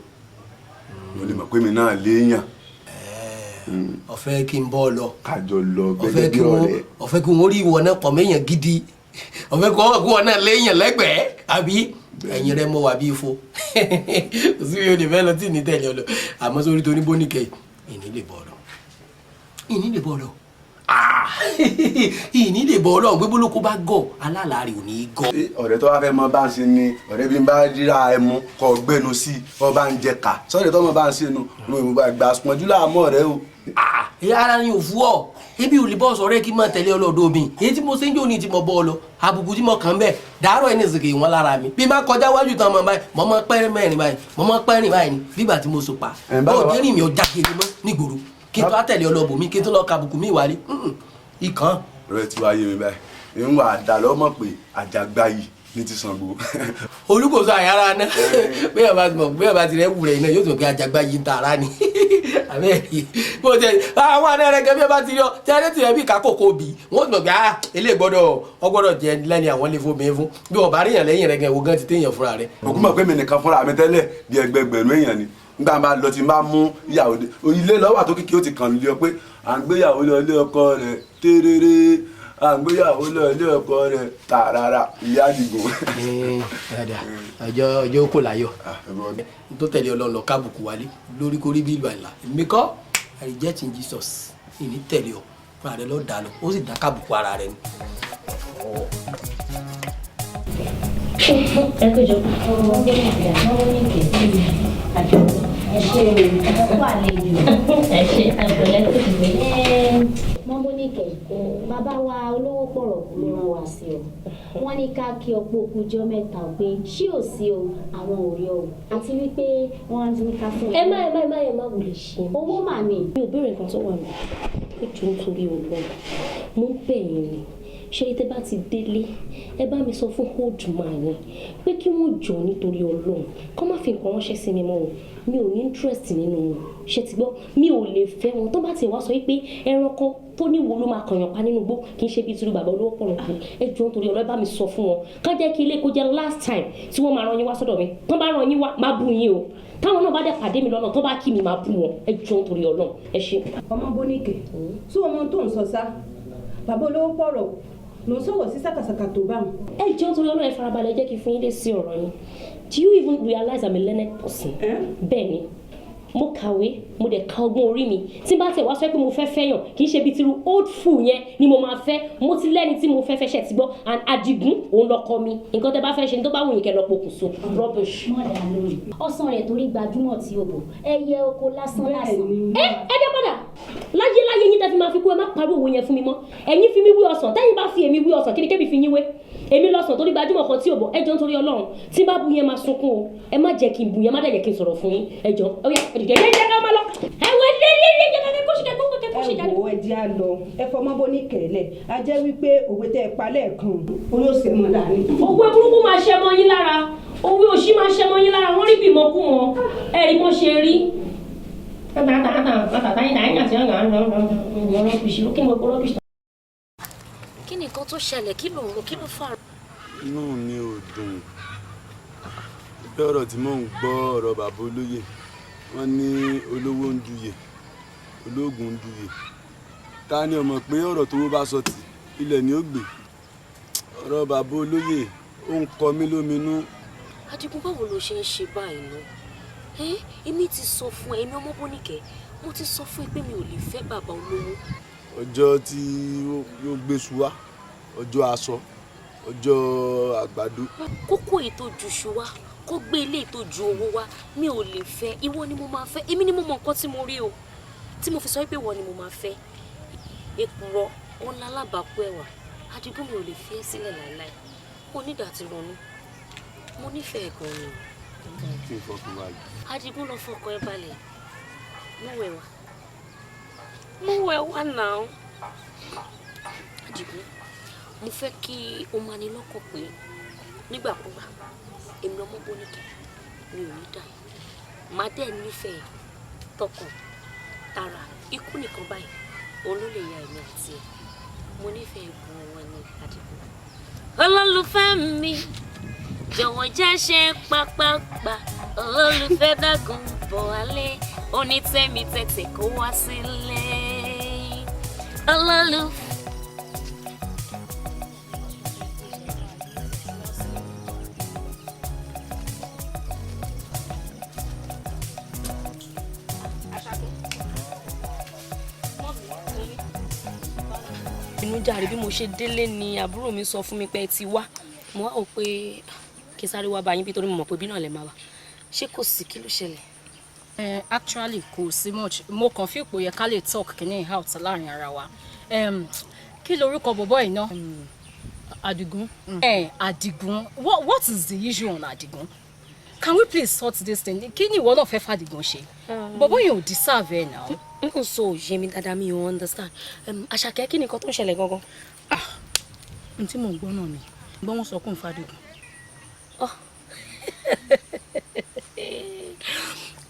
mo lè mọ̀ pé mi náà léèyàn. Ọ̀fẹ́ kí n bọ́ ọ lọ. Kájọ lọ gẹ́gẹ́ bí ọ̀rẹ́. Ọ̀fẹ́ kí wọ́n rí ìwọ náà pọ̀ méèyàn gidi, ọ̀fẹ́ kí wọ́n náà léèyàn lẹ́gbẹ̀ẹ́ àbí ẹ̀yin rẹ mọ wà bí ifo kò sí mi ò lè fẹ́ lọ tí ní tẹ̀lé ọ lọ àmọ́ sórí tó ní bóníkẹ́ ìní lè bọ̀ lọ ìní lè bọ̀ lọ Ìní lè bọ Ọlọ́run pé bólókó bá gọ̀ alálàárẹ̀ ò ní í gọ̀. Ọ̀rẹ́ tó wá fẹ́ mọ bá ń ṣe ni ọ̀rẹ́ bí n bá ríra ẹmu kọ gbẹnu sí i ọba ń jẹ ká sọ́ọ̀rẹ́ tó mọ bá ń ṣe nu mo gbà pọ́njú láàmú ọ̀rẹ́ o. Ara ni òfu ọ ebi ò lè bọ́ sọ̀rọ̀ kí n máa tẹ̀lé ọlọ́dọ̀ mi èyí tí mo ṣe ń jò ní tí mo bọ́ ọ lọ àbùkù tí mo kàn ń bẹ̀ dàárọ̀ ẹni ìsìnkì wọn lára mi bí n bá kọjá wájú tán ọmọ báyìí mo máa pẹ́rín mẹ́rin báyìí mo máa pẹ́rín báyìí ni bígbà tí mo so pa ó dé rìn mí ọjà kiri mọ́ nígboro kí n tó àtẹ̀lé ọlọ́bù mi kí n tó lọ ka àbùkù mi wálé ikàn. Ọ̀rẹ́ tí wàá yé mi báyìí ń wà dà lọ́mọ̀ pé àjàgbá yìí ní ti Ṣàngó. Olùkóso àyàrá náà bẹ́ẹ̀ bá ti mọ̀ bẹ́ẹ̀ bá ti rẹ́ wù rẹ̀ iná yóò tún pé àjàgbá yìí ń ta ara ni àbẹ́ẹ̀rí bó ti àwọn àná rẹ̀ gẹ́gẹ́ bí ẹ bá ti rí ọ tí a lè tirẹ̀ bí ìkákòkò bì wọ́n tún mọ̀ pé ah eléyìí gbọ́dọ̀ ọ gbọ́dọ̀ jẹ lẹ́ni àwọn lè fún mi fún bí wọ́n bá rí yàn lẹ́yìn rẹ̀ gan ìwọ gan ti téèyàn fúnra rẹ̀. Òkú mọ̀ pé mi nìkan fúnra mi tẹ́lẹ̀ bí ẹgbẹgbẹ̀rún èèyàn ni nígbà máa lọ tí máa mú ìyàwó dé ilé lọ́wọ́ àtó kíkí ó ti kàn lé ọ pé à ń gbéyàwó lọ ilé ọkọ rẹ̀ téréré à ń gbéyàwó lọ ilé ọkọ rẹ̀ tààràrà ìyá àdìgún. Ọjọ́ ọjọ́ kò láyọ̀ tó tẹ̀lé Ọlọ́run lọ kábùkù wálé lórí kórí bí ìlú àìlà èmi kọ́ I reject in Jesus ìní tẹ̀lé ọ fúnra rẹ lọ́ọ́ dà lọ ó sì dá kábùkù ara rẹ ni. Ẹ kó jọ. Ẹ ṣe ẹ kú àlejò. Ẹ ṣe àgbẹ̀lẹ̀ tó ti gbé. Mọ́mọ́nìkẹ́, bàbá wa olówó pọ̀rọ̀ kú ló rán wa sí ọ. Wọ́n ní ká kí ọ̀pọ̀ okùnjọ́ mẹ́ta pé ṣé ò sí o, àwọn ò rí ọ. Àti wípé wọ́n á ní ká fún ẹ. Ẹ má ẹ má ẹ má ẹ má wulẹ̀ ṣe. Owó mà ní. Mi ò béèrè nǹkan tó wà mí. Ó jọ nítorí Ọlọ́run. Mo ń bẹ̀ yín ni. Ṣé tẹ́ bá ti délé, ẹ bá mi sọ fún old man yẹn pé kí wọ́n jọ nítorí Ọlọ́run kọ́ má fi nǹkan ránṣẹ́ sí mi mọ́ o. Mi ò ní interest nínú wọn, ṣe ti gbọ́? Mi ò lè fẹ́ wọn. Tó bá ti wá sọ pé ẹranko tó ní wo ló máa kànyàn pa nínú igbó kì í ṣe bíi tìrú bàbá olówó pọ̀rọ̀ kù. Ẹ jọ nítorí Ọlọ́run, ẹ bá mi sọ fún wọn ká jẹ́ kí ilé kó jẹ́ last time tí wọ́n máa rán yín wá sọ́dọ̀ mi. Tán bá rán yín wá, má bú yín o. Táwọn náà bá dẹ̀ pàdé mi lọ́nà, tó bá kí mi, má bú wọn. Ẹ jọ nítorí Ọlọ́run, ẹ ṣe. Ọmọ Bóníkè, tí ọmọ tó ń sọ sá bàbá olówó pọ̀rọ̀ ló ń sọ̀rọ̀ sí sàkàsàkà tó bá wọn. Ẹ jọ̀ọ́ nítorí Ọlọ́run, ẹ farabalẹ̀ jẹ́ kí n fún yín dé sí ọ̀rọ̀ yín. Do you even realize I'm a learned person? Bẹ́ẹ̀ ni, mo kàwé, mo dẹ̀ ka ọgbọ́n orí mi. Tí n bá tẹ̀ wá sọ pé mo fẹ́ fẹ́yàn, kì í ṣe bíi tiru old fool yẹn ni mo máa fẹ́. Mo ti lẹ́ni tí mo fẹ́ fẹ́ ṣẹ̀ ti gbọ́, and Adigun òun lọkọ mi. Nǹkan tẹ́ bá fẹ́ ṣe ni tó bá wù yín kẹ́ lọ pokùnso. Rubbish. Mọ̀dà lórí ọsàn rẹ̀ torí gbajúmọ̀ tí o bò ẹyẹ oko lásán lásán. Ẹ ẹ dé padà láyé láyé yín tẹ́ fi máa fi kú, ẹ má pariwo òwe yẹn fún mi mọ́. Ẹ̀yin fi mi wí ọsàn, tẹ́yin bá fi èmi wí ọsàn, kí ni kébì fi yín wé? Èmi lọ́sàn torí gbajúmọ̀ kan tí ò bọ̀. Ẹ jọ̀ọ́ nítorí Ọlọ́run, tí n bá bu yẹn máa sunkún o. Ẹ má jẹ́ kí n bu yẹn, má dẹ̀ jẹ́ kí n sọ̀rọ̀ fún yín. Ẹ jọ̀ọ́, ó yá, ẹ dìde, ẹ jẹ́ ká máa lọ. Ẹ wọ ẹ dé dé dé kẹ́kẹ́ kó ṣe kẹ́kẹ́ kó ṣe Ẹ jáde. wò ó, ẹ jẹ́ á lọ. Ẹ fọmọ Bóníkẹ́ lẹ̀, a jẹ́ wípé òwe tẹ́ ẹ pa lẹ́ẹ̀kan olóṣèlú mọ́ láàrin. Òwe burúkú máa ṣẹ mọ́ yín lára, òwe òṣì máa ṣẹ mọ́ yín lára. Wọ́n rí bímọ kú wọn, ẹ rí bọ́n ṣe rí. Kí ni nǹkan tó ṣẹlẹ̀? Kí ló ń ro? Kí ló fà? Inú mi ò dùn bí ọ̀rọ̀ tí mò ń gbọ́, ọ̀rọ̀ bàbá olóyè. Wọ́n ní olówó ń duyè, ológun ń duyè. Ta ni ó mọ̀ pé ọ̀rọ̀ tó bá sọ tì ilẹ̀ ni ó gbé? Ọ̀rọ̀ bàbá olóyè ó ń kọ mí lóminú. Adigun, báwo ló ṣe ń ṣe báyìí ná? Ẹ èmi ti sọ fún ẹ, èmi ọmọ Bóníkẹ́, mo ti sọ fún ẹ pé mi ò lè fẹ́ bàbá olówó. Ọjọ́ tí ó gbéṣu wá, ọjọ́ aṣọ, ọjọ́ àgbàdo. Kókó èyí tó ju iṣu wá, kó gbé ilé tó ju owó wá, mi ò lè fẹ́. Ìwọ ni mo máa fẹ́. Èmi ni mo mọ nǹkan tí mo rí o tí mo fi sọ pé ìwọ ni mo máa fẹ́. Èkùrọ́ òun lálábàákú ẹwà. Adigun, mi ò lè fi ẹ́ sílẹ̀ láéláé. Mo nígbà tí ronú, mo nífẹ̀ẹ́ gan-an ni. Kí n fọkàn balẹ̀. Adigun, lọ fọkàn ẹ balẹ̀. Mú wẹ̀ wá, mú wẹ̀ wá náà. Adigun, mo fẹ́ kí o máa ní lọ́kàn pé nígbàkúgbà èmi ọmọ Bóníkẹ́ mi ò ní dà yìí, màá dẹ̀ nífẹ̀ẹ́ tọkàn tara. Ikú nìkan báyìí òun ló lè ya èmi àti ẹ̀. Mo nífẹ̀ẹ́ gan wọn ní, Adigun. Olólùfẹ́ mi, jọ̀wọ́ jẹ́ ṣe pápápá. Olólùfẹ́, dákun bọ̀ wálé. Onítẹ̀mí, tètè kó wá sílé. Olólùfẹ́. bínú jàre. Bí mo ṣe délé ni àbúrò mi sọ fún mi pé ẹ ti wá. Mo wá wò pé kí n sáré wá bá yín bí, torí mo mọ̀ pé bí náà lè máa wà. Ṣé kò sí? Kí ló ṣẹlẹ̀? Actually kò sí much. Mo kàn fi ipò yẹ ká lè talk kìíní out láàrin ara wa. Kí lorúkọ bọ̀bọ̀ yìí náà? Adigun. Adigun, what is the issue on Adigun? Can we please sort this thing? Kí ni ìwọ náà fẹ́ fàdìgún ṣe? Bọ̀bọ̀ yìí ò deserve ẹ̀ náà. N kò sọ òye mi dáadáa, mi ò understand. Àṣàkẹ́, kí ni nǹkan tó ń ṣẹlẹ̀ gangan? N tí mò ń gbọ́ náà ni gbọ́, wọ́n sọ kó ń fàdìgún.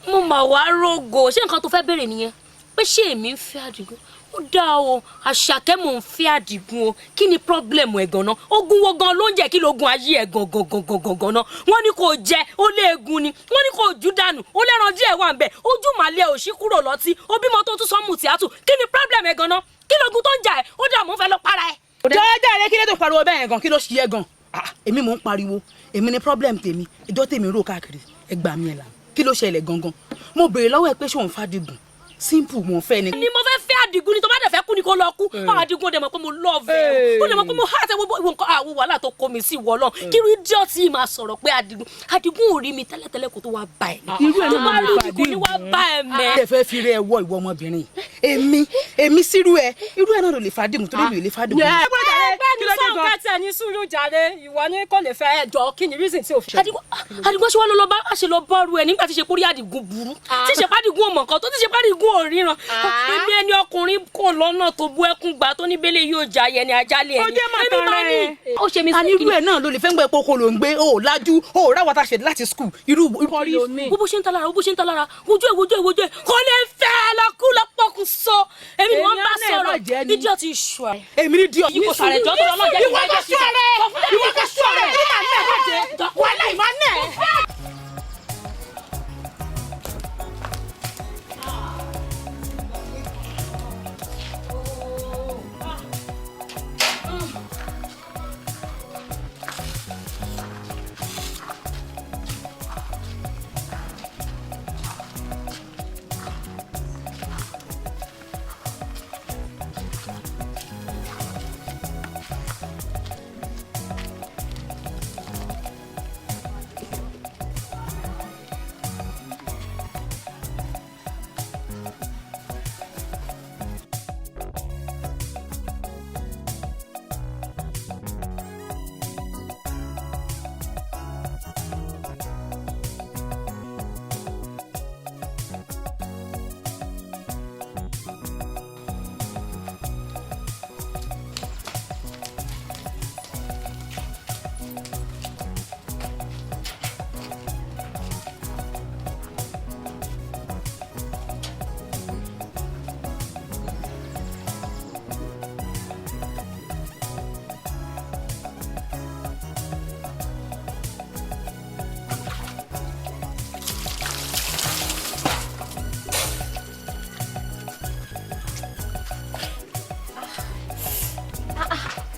Mo mà wá rògò. Ṣé nǹkan tó fẹ́ béèrè nìyẹn, pé ṣé èmi ń fẹ́ Àdìgún? Ó dáa o, Àṣàkẹ́, mò ń fẹ́ Àdìgún o. Kí ni problem ẹ̀ gan-an? Ogun wo gan ló ń jẹ́? Kí lóògùn ayé ẹ̀ gangan gangan gangan náà? Wọ́n ní kò jẹ ó léegun ni, wọ́n ní kò jù dànù, ó lẹ́ran díẹ̀ wà ń bẹ̀, ojú màlẹ́ òṣì kúrò lọ́tí, ó bímọ tó tún sọ́mù tíátù. Kí ni problem ẹ̀ gan-an? Kí lóògùn tó ń jà ẹ̀? Ó dà, mò ń fẹ́ lọ para ẹ̀. Jọjọ rẹ, kí ló tó pariwo bẹ́ẹ̀ gan? Kí ló ṣe é gan? Ah, èmi mò ń pariwo, èmi ni problem tèmi, ìjọ tèmi rò káàkiri. Ẹ gbà mí, ẹ là, kí ló ṣẹlẹ̀ gangan? Mo béèrè lọ́wọ́ ẹ pé ṣé òun fàdìgún? Simple, mò ń fẹ́ ni. Ni mo fẹ́ fẹ́ Àdìgún ni. Tó bá dẹ̀ fẹ́ kú ni kó lọ kú. Àdìgún, ó dẹ̀ mọ̀ pé mo love ẹ, ó dẹ̀ mọ̀ pé mo heart ẹ. Wo nǹkan àwọn wàhálà tó kó mi sí ìwọ náà. Kí irú idiot yìí máa sọ̀rọ̀ pé Àdìgún, Àdìgún ò rí mi tẹ́lẹ̀tẹ́lẹ̀ kó tó wá bá ẹ̀. Irú ẹ̀ tó bá náà rí ló mi kò ní wá bá ẹ mẹ́. Ẹ fẹ́ fi rẹ wọ ìwọ ọmọbìnrin, èmi sírú ẹ, irú ẹ náà ló lè fàdìgún, torí mi ò lè fàdìgún. Ẹgbẹ́ mi sọ̀rọ̀ kẹ́tì ẹ̀ ní sùúrù jàre. Ìwọ ní kò lè fẹ́ ẹjọ́, kí ni reason tí o fi. Àdìgún ṣé wàá lọ bá ṣe lọ bá ru ẹ nígbà tí ṣe kórí Àdìgún burú, tí ṣe pàdìgún ò mọ̀ nǹkan tó, tí ṣe pàdìgún ò ríran. Èmi ẹni ọkùnrin kò lọ́nà tó bú ẹkún gbà tó ní bẹ́lẹ̀ yóò jà yẹni ajálẹ̀ ẹni. Ó jẹ́ Èmi máa màtá ní rẹ̀. ó ṣe mí. A ní irú ẹ náà ló lè fẹ́ ń gbọ́ epo kò ló ń gbé o lájú o ráwa tá a ṣe láti school irú. Wo bó ṣe ń ta lára, wo bó ṣe ń ta lára, wojú ẹ, wojú ẹ, wojú ẹ. Kò lè fẹ́ lọ kú lọ pọkùn so. Èmi ni wọ́n bá sọ̀rọ̀, idiot iṣu ẹ. Èmi ní díọ̀. Yìí kò sàrẹ̀ jọ́ tó lọ́ọ́ jẹ́ kí Ìwọ kò sọ rẹ, ìwọ kò sọ rẹ, ní màá nà ẹ bàjẹ́ wàhálà ìmọ̀ nà ẹ.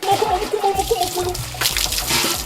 Mo kú, mo kú, mo kú, mo kú, mo kú.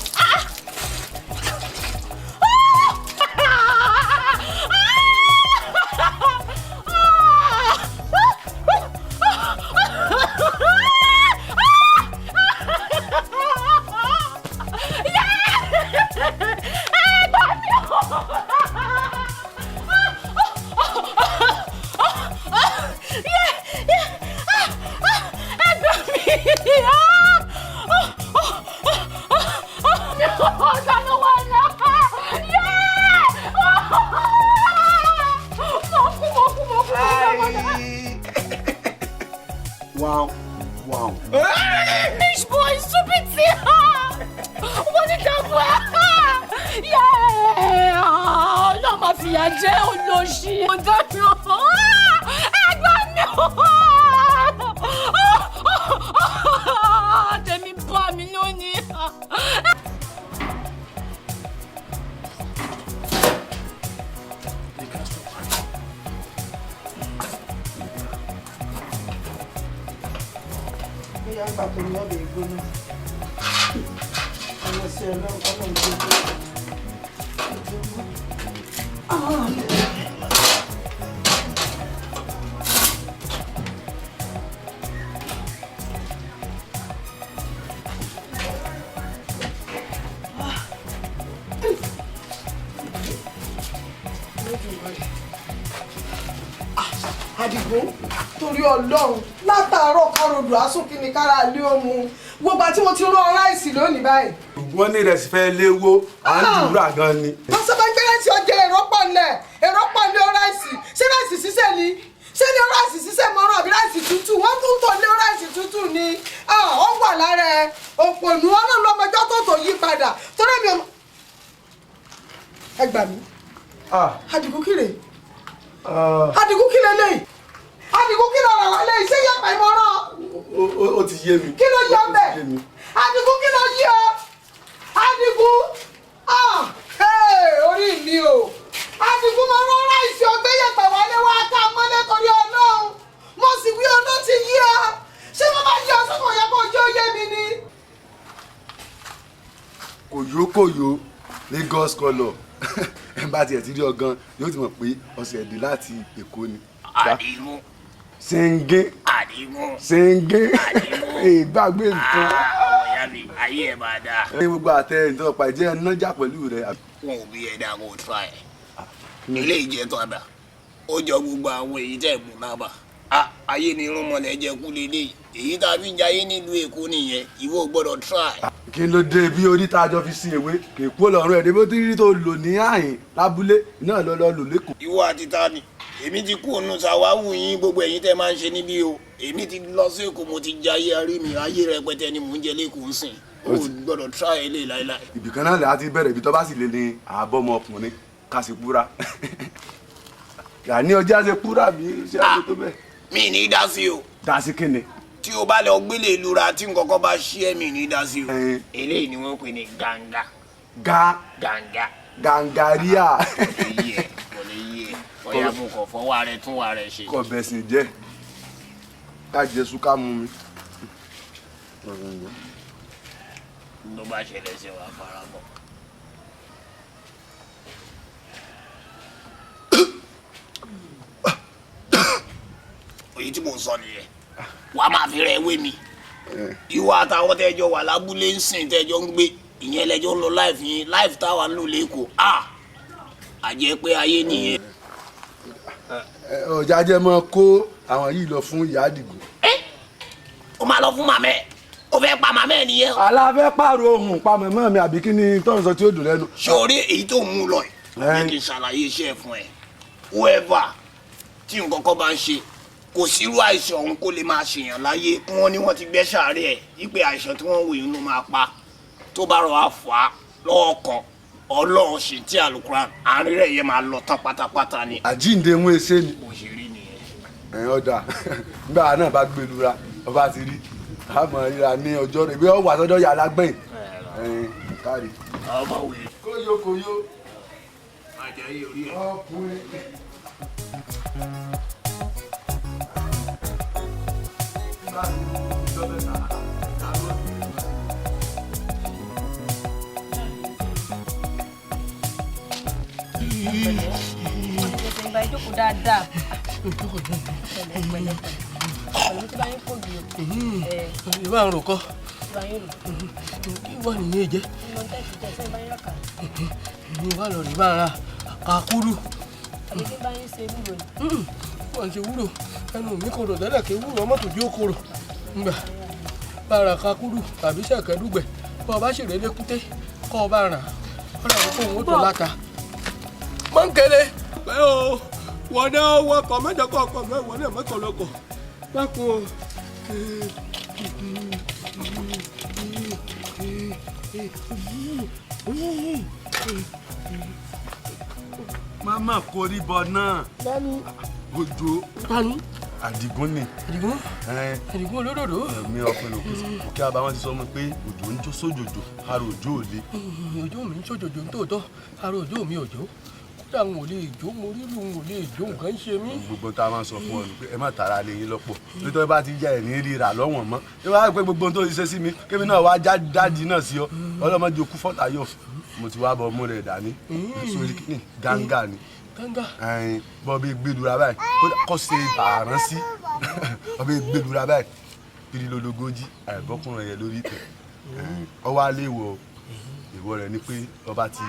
Wow. Rich boy, stupid. Wọ́n ti dàgbọ́ ẹ̀. Ọlọ́run máa fìyà jẹ olóṣì. Mo dáná. Ẹgbẹ́ mi. Tèmi bá mi lónìí. Bóyá ń pàtó ní ọbẹ̀ ìgbóná. Ọmọ sí ọlọ́run kọ́lọ̀ ń gbé. Àdìgún, torí Ọlọ́run, látàárọ̀ kárọ̀dù asúnkìní kára lé òmu gbogbo àti mo ti rán ráìsì lónìí báyìí. Wọ́n ní ìrẹsì fẹ́ léwó, à ń dùúrà gan ni. Wọ́n sọ fún gbé ráìsì ọjọ́ èrò pọ̀ ńlẹ̀, èrò pọ̀ ní ráìsì. Ṣé ráìsì sísè ni? Ṣé ní ráìsì sísè mọ́rán àbí ráìsì tútù? Wọ́n tún tò ní ráìsì tútù ni. Ó wà lára ẹ òpònú Ọlọ́run lọ́mọjọ́ tó tó yí padà torí mi ò. Ẹ gbà mí. Àdìgún kìrè, Àdìgún kìrè lè, Àdìgún kìrè ọ̀rọ̀ wà lè ṣé yàpá ìmọ̀ràn. Ó ti yé mi. Kí ló yọ bẹ́ẹ̀? Àdìgún, kí ló yí ọ? Àdìgún, orí mi o. Àdìgún, mo rán ráìsì ọgbẹ́ yẹ̀pẹ̀ wálé wá ká mọ́lẹ̀ torí Ọlọ́run. Mo sì wí ọdún ti yí ọ. Ṣé mo máa yí ọ sọ́kò yẹ kó jẹ́ oyé mi ni? Kòyó kòyó Lagos colour, ẹ bá tiẹ̀ ti rí ọ gan yóò ti mọ̀ pé ọ̀sẹ̀ èdè láti Èkó ni. Àdìgún. Ṣẹ́ngé. Àdìgún. Ṣẹ́ngé. Ìgbàgbé nǹkan. Ọmọ ìyá mi, ayé ẹ̀ máa dáa. Ní gbogbo àtẹ ìtọ́pa ìjẹ́ nájà pẹ̀lú rẹ̀. Wọn ò bí ẹ dáa kó o try ẹ. Ilé ìjẹ tó àbá ó jọ gbogbo àwọn èyí tẹ̀ mú náà bà. Ayé ni irúnmọlẹ̀ jẹ kú lélẹ̀ èyí tá a fi ń jayé nílùú Èkó nìyẹn, ìwọ ò gbọ́dọ̀ try. Kí ló dé bí orí tá a jọ fi sin ewé kì í kú lọ́rùn ẹ̀ débó tí rí tó lò ní àyìn lábúlé náà lọ lọ lò lẹ́kọ̀ọ́. Ìwọ àti ta ni? Èmi ti kú ònú sàwáwù yín, gbogbo ẹ̀yin tẹ́ máa ń ṣe níbí o. Èmi ti lọ sí Èkó, mo ti jayé arí mi, ayé rẹpẹtẹ ni mò ń jẹ lẹ́kọ̀ọ́ ń sìn. O gbọ́dọ̀ try eléyìí láéláé. Ibìkan náà lè ti bẹ̀rẹ̀, ibi tó bá sì lè ní àbọ̀ ọmọkùnrin ká sì kúra. Yàní ọjà ṣe kúra bí ṣé àti tó bẹ́ẹ̀. Mi ní dá sí o. Dá sí kíni? Tí o bá lọ gbélé ìlú ra tí nǹkan kan bá ṣí ẹ, mi ní dá sí o. Eléyìí ni wọ́n pè ní gàǹgà. Ga. Gàǹgà. Gàǹgàríà. Kò lè yí ẹ, kò lè yí ẹ. Ọ̀yà mo kàn fọwọ́ rẹ tún wa rẹ ṣe. Kò bẹ̀sìn jẹ́ ká jẹ sùn ká mú mi. Ló bá ṣẹlẹ̀ sí wa fara mọ́. Èyí tí mò ń sọ nìyẹn, wàá máa fi rẹ wé mi. Ìwọ àtàwọn tẹjọ wà lábúlé ń sìn tẹjọ ń gbé ìyẹn lẹjọ ń lọ láìfì yín, láìfì táwa ń lò lẹ́kọ̀ọ́ a àjẹ́ pé ayé nìyẹn. Ọjà jẹ́ mọ́ kó àwọn yìí lọ fún ìyá Àdìgún. Ó máa lọ fún màmá ẹ, ó fẹ́ pa màmá ẹ nìyẹn. Aláfẹ́ pààrọ̀ ohun pa màmá mi àbí kí ni tọ́run sọ tí ó dùn lẹ́nu. Sórí èyí tó ń mú lọ yìí ní kí n ṣàlàyé iṣẹ́ ẹ fún ẹ. Whoever tí nǹkan kan bá ń ṣe, kò sírú àìsàn ọ̀hún kó lè máa ṣèyàn láyé kí wọ́n ní wọ́n ti gbẹ́ sàárẹ̀ ẹ̀ wípé àìsàn tí wọ́n ń wò yìí ló máa pa tó bá rọ àfà lọ́wọ́ kan Ọlọ́run ṣì tí àlùkùránì àárín rẹ̀ yẹn máa lọ tán pátápátá ni. Àjíǹde ń ṣe ni. Bó ṣe rí nìyẹn. Ẹ̀yin ọ̀dà nígbà náà bá gbé lura ọba ti rí àmọ́ ríra ní ọjọ́ rẹ̀ bí wọ́n wà sọ́dọ̀ yàrá gbẹ̀yìn. Ẹ̀yin kárí. Ọmọ wẹ̀. Kóyó kóyó. Àjàyè orí ẹ̀. Ọkùnrin. Ìgbà ìjókòó dáadáa. Pẹ̀lẹ́ pẹ̀lẹ́ pẹ̀lú tí bá yín pò jù. Ìwà ń rò kọ́. Kí wà nìyẹn jẹ́? Ìwà lọ rí bá ara àkúrú. Àbí kí bá yín ṣe wúro ni? Wọ́n ṣe wúro, ẹnu mi kòrò tẹ́lẹ̀ kí wúro mọ́tò jó kòrò. Ngbà bá ara kakúrú tàbí ṣẹ̀kẹ́dúgbẹ̀ bọ́ ọ bá ṣèrè lékúté kọ́ ọ bá ràn án ọ̀rọ̀ kó òun ó tó láta. Mọ́ńkẹ́lẹ́ pé o wọ́n náà wọkọ̀ mẹ́jọ kọ̀ ọkọ̀ mẹ́wọ̀n náà mọ́kànlọ́kọ̀ dákun o. Mama koríbọ náà. Dání. Òjò. Tani. Àdìgún ni. Àdìgún. Àdìgún olódòdó. Mi ọkùnrin òkè òkè àbá wọn ti sọ mi pé òjò ń jó sójòjò, ara òjò ò le. Òjò mi ń sójòjò ń tòótọ́, ara òjò mi ò jó. Kódà n ò lè jó, mo rí lu n ò lè jó, nǹkan ń ṣe mí. Gbogbo tá a máa ń sọ fún ọ ni pé ẹ má tara lé yín lọ́pọ̀. Nítorí bá ti yá ẹ̀ ní rírà lọ́wọ́n mọ́. Ṣé wàá pé gbogbo ohun tó ṣe sí mi, kémi náà wá jáde náà sí ọ. Ọlọ́mọdé okú fọ́tàyọ̀. Mo ti wá bọ mú rẹ̀ dání. Sórí kíni gángà ni. Gánga. Bọ́ bí gbẹdúrà báyìí kó ṣe àrán sí bọ́ bí gbẹdúrà báyìí kiri lológójì àìbọ́kùnrin yẹn lórí ìtẹ̀ ọwọ́ alẹ́ wọ ìwọ rẹ̀ ni pé ọba ti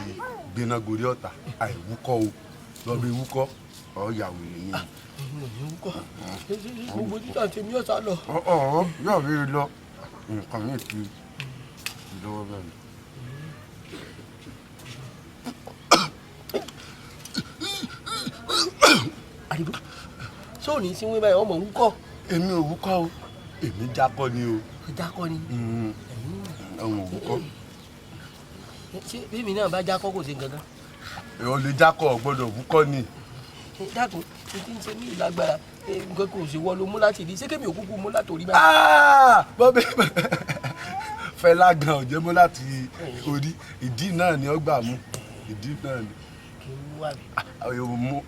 gbéná gorí ọ̀tá àìwúkọ́ o lọ́ bí wúkọ́ Ọ̀ya wèrè ni. Gbogbo títà tèmi ọ̀sà lọ. Ọ̀ yóò rí i lọ nǹkan mi ti lọ́wọ́ bẹ́ẹ̀ ni. Àdìgún sóòní sí wí báyìí ọmọ wúkọ́. Èmi ò wúkọ́ o, èmi jákọ́ ni o. Jákọ́ ni. Ọmọ wúkọ́. Ṣé bímí náà bá jákọ́ kò sí nǹkan kan. Ò lè jákọ́, ò gbọ́dọ̀ wúkọ́ ni. Dákun, n ti ń ṣe mí ìlágbára nǹkan kò sí wọ́n ló mú láti rí, ṣé kémi òkúkú mú láti orí báyìí. Bọ́bí Fẹlá gan ò jẹ́ mú láti orí, ìdí náà ni ó gbà mú, ìdí náà ni. Kí n wá mi. Mú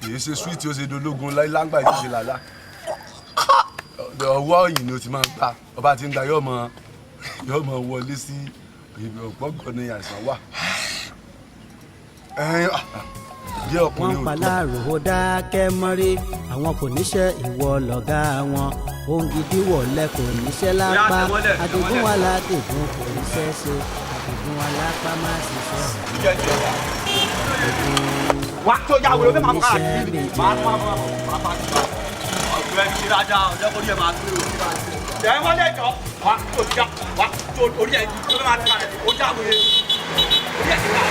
kì í ṣe sweet ó ṣe dológun láńgbà yìí ṣe làlá. Ọwọ́ òyìn ni o ti máa ń gbà, ọba ti ń gba yóò mọ wọlé sí ibi ọ̀gbọ́ngàn ni àìsàn wà. Wọ́n paláàrò ó dákẹ́ mọ́rí, àwọn kò níṣẹ́ ìwọ lọ̀gá wọn. Ohun gidi wọ̀lẹ́ kò níṣẹ́ lápá, Àdìgún wà ládìgún kò níṣẹ́ ṣe, Àdìgún wà lápá má ṣiṣẹ́. Wà á tó yà wòlé fẹ́ máa fọ́ káàkiri máa tó máa fọ́ máa fọ́ ọ̀gbẹ́ni ṣe dáadáa ọjọ́ kórìí ẹ̀ máa tó o. Tẹ̀ wọ́n lè jọ wà á tó já wà á tó orí ẹ̀ tó fẹ́ máa tó kalẹ̀ ó já wòlé orí ẹ̀ ti ká.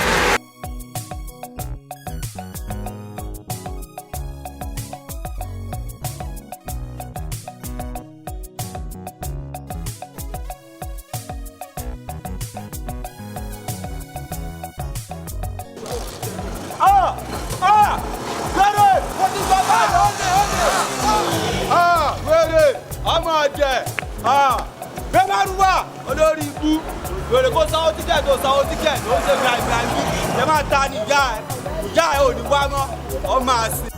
Olórí ibú wèrè kó sanwó tíkẹ̀tì tó sanwó tíkẹ̀tì ó ṣe gbàgbàgbì ẹ máa ta ni ìyá ẹ ìyá ẹ ò ní wá mọ́ ọmọ àsìn.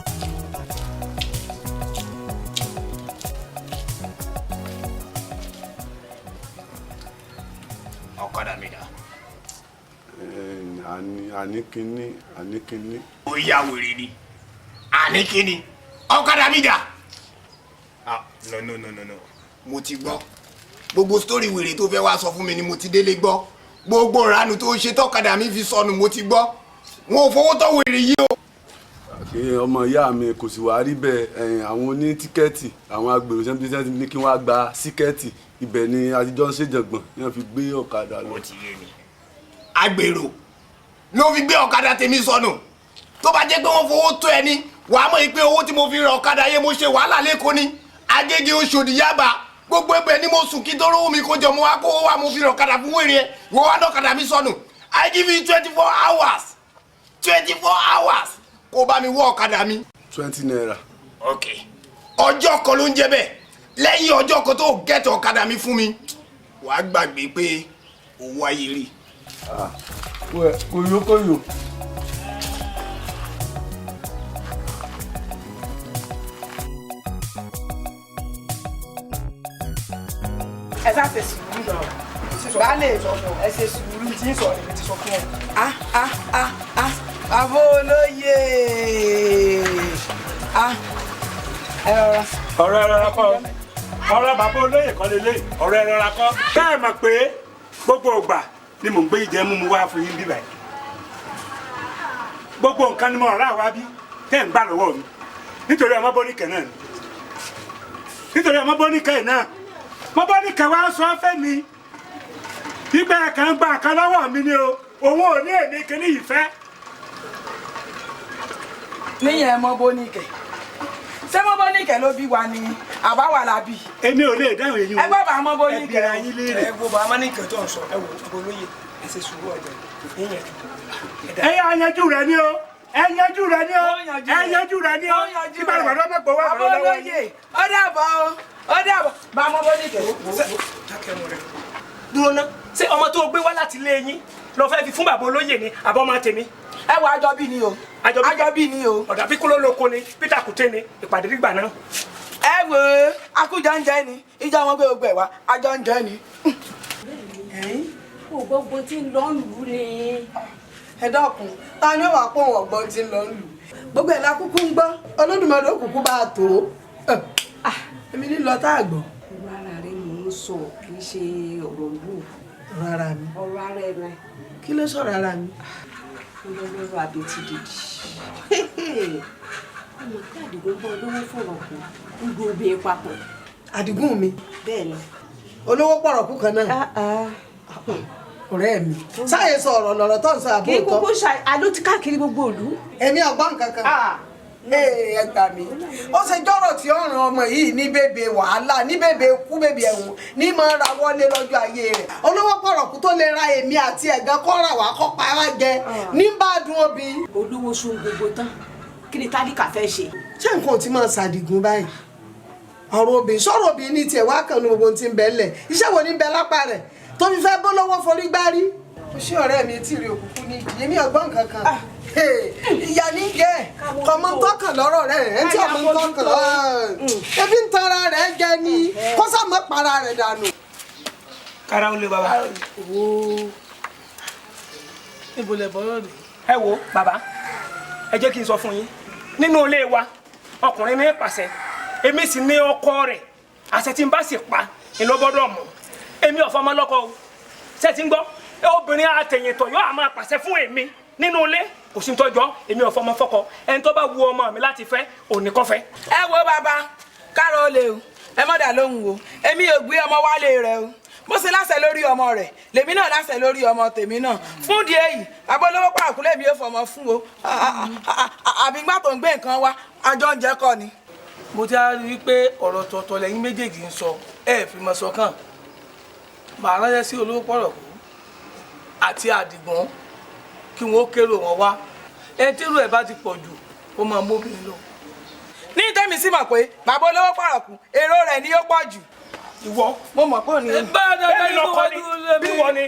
Ọ̀kadà mi dà. Àníkíní àníkíní. Ó yá wèrè ni àníkíní ọ̀kadà mi dà. Ah no no no no no, mo ti gbọ́ gbogbo sítórì wèrè tó fẹ́ wá sọ fún mi ni mo ti délé gbọ́, gbogbo ìranu tó ṣe tọ́kadà mi fi sọnù mo ti gbọ́, wọn ò fowó tọ́ wèrè yìí o. Ọmọ ìyá mi kò sì wá rí bẹ́ẹ̀, àwọn oní tíkẹ́ẹ̀tì àwọn agbèrò sẹ́ńtì ní kí wọ́n á gba síkẹ́ẹ̀tì, ibẹ̀ ni àtijọ́ ń ṣèjọ̀gbọ̀n ni wọ́n fi gbé ọ̀kadà lọ. Ó ti yé mi. Agbèrò ló fi gbé ọ̀kadà tèmi sọnù, tó bá jẹ́ pé wọ́n fowó tó ẹni wàá mọ̀ pé owó tí mo fi ra ọ̀kadà yẹn mo ṣe wàhálà lẹ́kọ̀ọ́ ni Agége Oṣòdì Yaba gbogbo ẹgbẹ́ ni mo sùn kí tó rówó mi kó jọ mo wá kó wá mo fi ọ̀kadà fún wèrè ẹ wọ́n wá dọ̀kadà mi sọnù. I give you 24 hours, 24 hours kó bá mi wọ́ ọ̀kadà mi. 20 naira. Ok, ọjọ́ kan ló ń jẹ́ bẹ́ẹ̀, lẹ́yìn ọjọ́ kan tó gẹ̀tì ọ̀kadà mi fún mi wàá gbàgbé pé owó ayé rí. Kòyókòyò. Ẹ sá ṣe sùúrù baálé, ẹ ṣe sùúrù. Tí ń sọ èmi ti sọ fún ọ. Ah ah ah ah, bàbá olóye, ah ẹ rọra. Ọ̀rọ̀ ẹ rọra kọ́, ọ̀rọ̀ bàbá olóye kọ́ lélẹ̀, ọ̀rọ̀ ẹ rọra kọ́. Ṣé ẹ mọ̀ pé gbogbo ìgbà ni mò ń gbé ìjẹ mímu wá fún yín bíbá yìí, gbogbo nǹkan ni mo rà wá bí tẹ́ ń gbà lọ́wọ́ mi nítorí ọmọ bọ́níkẹ́ náà ni, nítorí ọmọ bọ́níkẹ́ náà mo bá ní kẹwàá sọ fẹ́ mi gbígbẹ́ kan gba kan lọ́wọ́ mi ni o, òun ò ní èmi kíní yìí fẹ́. Níyẹn mọ bóníkẹ, ṣé mọ bóníkẹ ló bí wa ni àbá wà lábì. Èmi ò lè dáhùn èyí o. Ẹ gbọ́ bá mọ bóníkẹ. Ẹ bìrẹ̀ ayín léèrè. Ẹ wo bá mọ́nìkẹ́ tó ń sọ, ẹ wò ó olóye ẹ ṣe sùúrù ọjà yíyan. Ẹ yà yanjú rẹ ni o, ẹ yanjú rẹ ni o, ẹ yanjú rẹ ni o, kí bá lọ́dọ̀ mọ̀ wá bàbá olóye ó dàbọ̀ o, ó dàbọ̀ bá mọ bóníkẹ. Dúró ná, ṣé ọmọ tó gbé wá láti ilé yín lọ fẹ́ fi fún bàbá olóyè ni àbọ̀ ọmọ tèmi. Ẹ wọ àjọbí ni o, àjọbí ni o. Ọ̀dà bí kúló lóko ni Peter Kute ni ìpàdé nígbà náà. Ẹ wo akújọ ń jẹ ni ìjọ wọn gbé gbogbo ẹ wá àjọ ń jẹ ni. Kò gbogbo tí ń lọ lù ú ni. Ẹ dákun, ta ni ó wàá pọ̀ wọ̀n gbọ́n tí ń lọ lù ú? Gbogbo ẹ̀ la kúkú ń gbọ́, Olódùmarè ó kúkú bá a tó. Èmi ní lọ tá a gbọ́. Ọ̀rọ̀ ara rẹ mò ń sọ, kì í ṣe ọ̀rọ̀ ìlú. Ọ̀rọ̀ ara mi. Ọ̀rọ̀ ara ẹ rẹ. Kí ló sọ̀rọ̀ ara mi? Olólóró abetí dìdì. Ọmọ tí Àdìgún bọ́ olówó fọ̀rọ̀ kù ń gbé obìnrin papọ̀. Àdìgún mi. Bẹ́ẹ̀ ni. Olówó pọ̀rọ̀kú kan náà. Ọ̀rẹ́ mi sáyé sọ ọ̀rọ̀ lọ̀rọ̀ tó ń sọ àbó Kì í tọ́. kúkú ṣe àló ti káàkiri gbogbo ìlú. Èmi ọ̀gbọ́n kankan. Ẹ gbà mí. Ó ṣe jọ́rọ̀ tí ó ràn ọmọ yìí ní bèbè wàhálà ní bèbè kú bèbè ẹ̀wọ̀n ní máa ra wọlé lọ́jọ́ ayé rẹ̀. Olówó pọ̀rọ̀kú tó lè ra èmi àti ẹ̀gán kọ́ ra wá kọ́ pa wá jẹ ní bá a dun obì. Olówó sun gbogbo tán, kí ni tálíkà fẹ́ ṣe? Ṣé nǹkan ò ti máa ṣàdìgún báyìí? Ọ̀rọ̀ obìnrin sọ̀rọ̀ obìnrin ní tiẹ̀ wá kàn ní gbogbo ohun tí ń bẹ ńlẹ̀. Iṣẹ́ wo ní ń bẹ lápá rẹ̀ tó fi fẹ́ bó lọ́wọ́ forí gbárí? Ó ṣé ọ̀rẹ́ mi tí rí òkùnkùn ní ìdí èmi ọ̀gbọ́n kankan. Ìyá ní jẹ́ kọmọ tọkàn lọ́rọ̀ rẹ̀ ẹ̀ tí ọmọ tọkàn ebi ń tanra rẹ̀ jẹ ni kó sàmọ́ para rẹ̀ dànù. Kára ó lé bàbá. Níbo lẹ bọ́ lọ́rẹ̀? Ẹ wo bàbá, ẹ jẹ́ kí n sọ fún yín, nínú ilé wa ọkùnrin ní pàṣẹ, èmi sì ní ọkọ rẹ̀, àṣẹ tí n bá sì pa ni ló gbọ́dọ̀ mọ̀. Èmi ò fọmọ lọ́kọ o, ṣé ti ń gbọ́? Obìnrin àtẹ̀yìntọ̀ yóò máa pàṣẹ fún èmi nínú ilé, kò sí tọ́jọ́, èmi ò fọmọ fọ́kọ, ẹni tó bá wu ọmọ mi láti fẹ́ òní kó fẹ́. Ẹ wo bàbá, kárọ̀ olè o, ẹ mọ̀ dà lóhùn o, èmi ò gbé ọmọ wálé rẹ o, bó ṣe láṣẹ lórí ọmọ rẹ lèmi náà láṣẹ lórí ọmọ tèmi náà. Fún di èyí abolówó pààkú lèmi ò fọmọ fún o, àbí gbà tó ń gbé nǹkan wá àjọ oúnjẹ kọ́ ni. Mo ti á rí i pé ọ̀rọ̀ tọ̀tọ̀ lẹ́yìn méjèèjì ń sọ, ẹ fi mọ̀ sọ́kàn. Màá ránṣẹ́ sí olówó pọ̀rọ̀kú àti Àdìgún kí wọ́n kérò wọn wá. Ẹni tí irú ẹ̀ bá ti pọ̀ jù ó máa móbìnrin lọ. Ní tẹ́mi sì mọ̀ pé bàbá olówó pọ̀rọ̀kú èrò rẹ̀ ni ó pọ̀ jù. Ìwọ. Mo mọ̀ pé òní. Bẹ́ẹ̀ lọkọ ni bí wọ́n ni.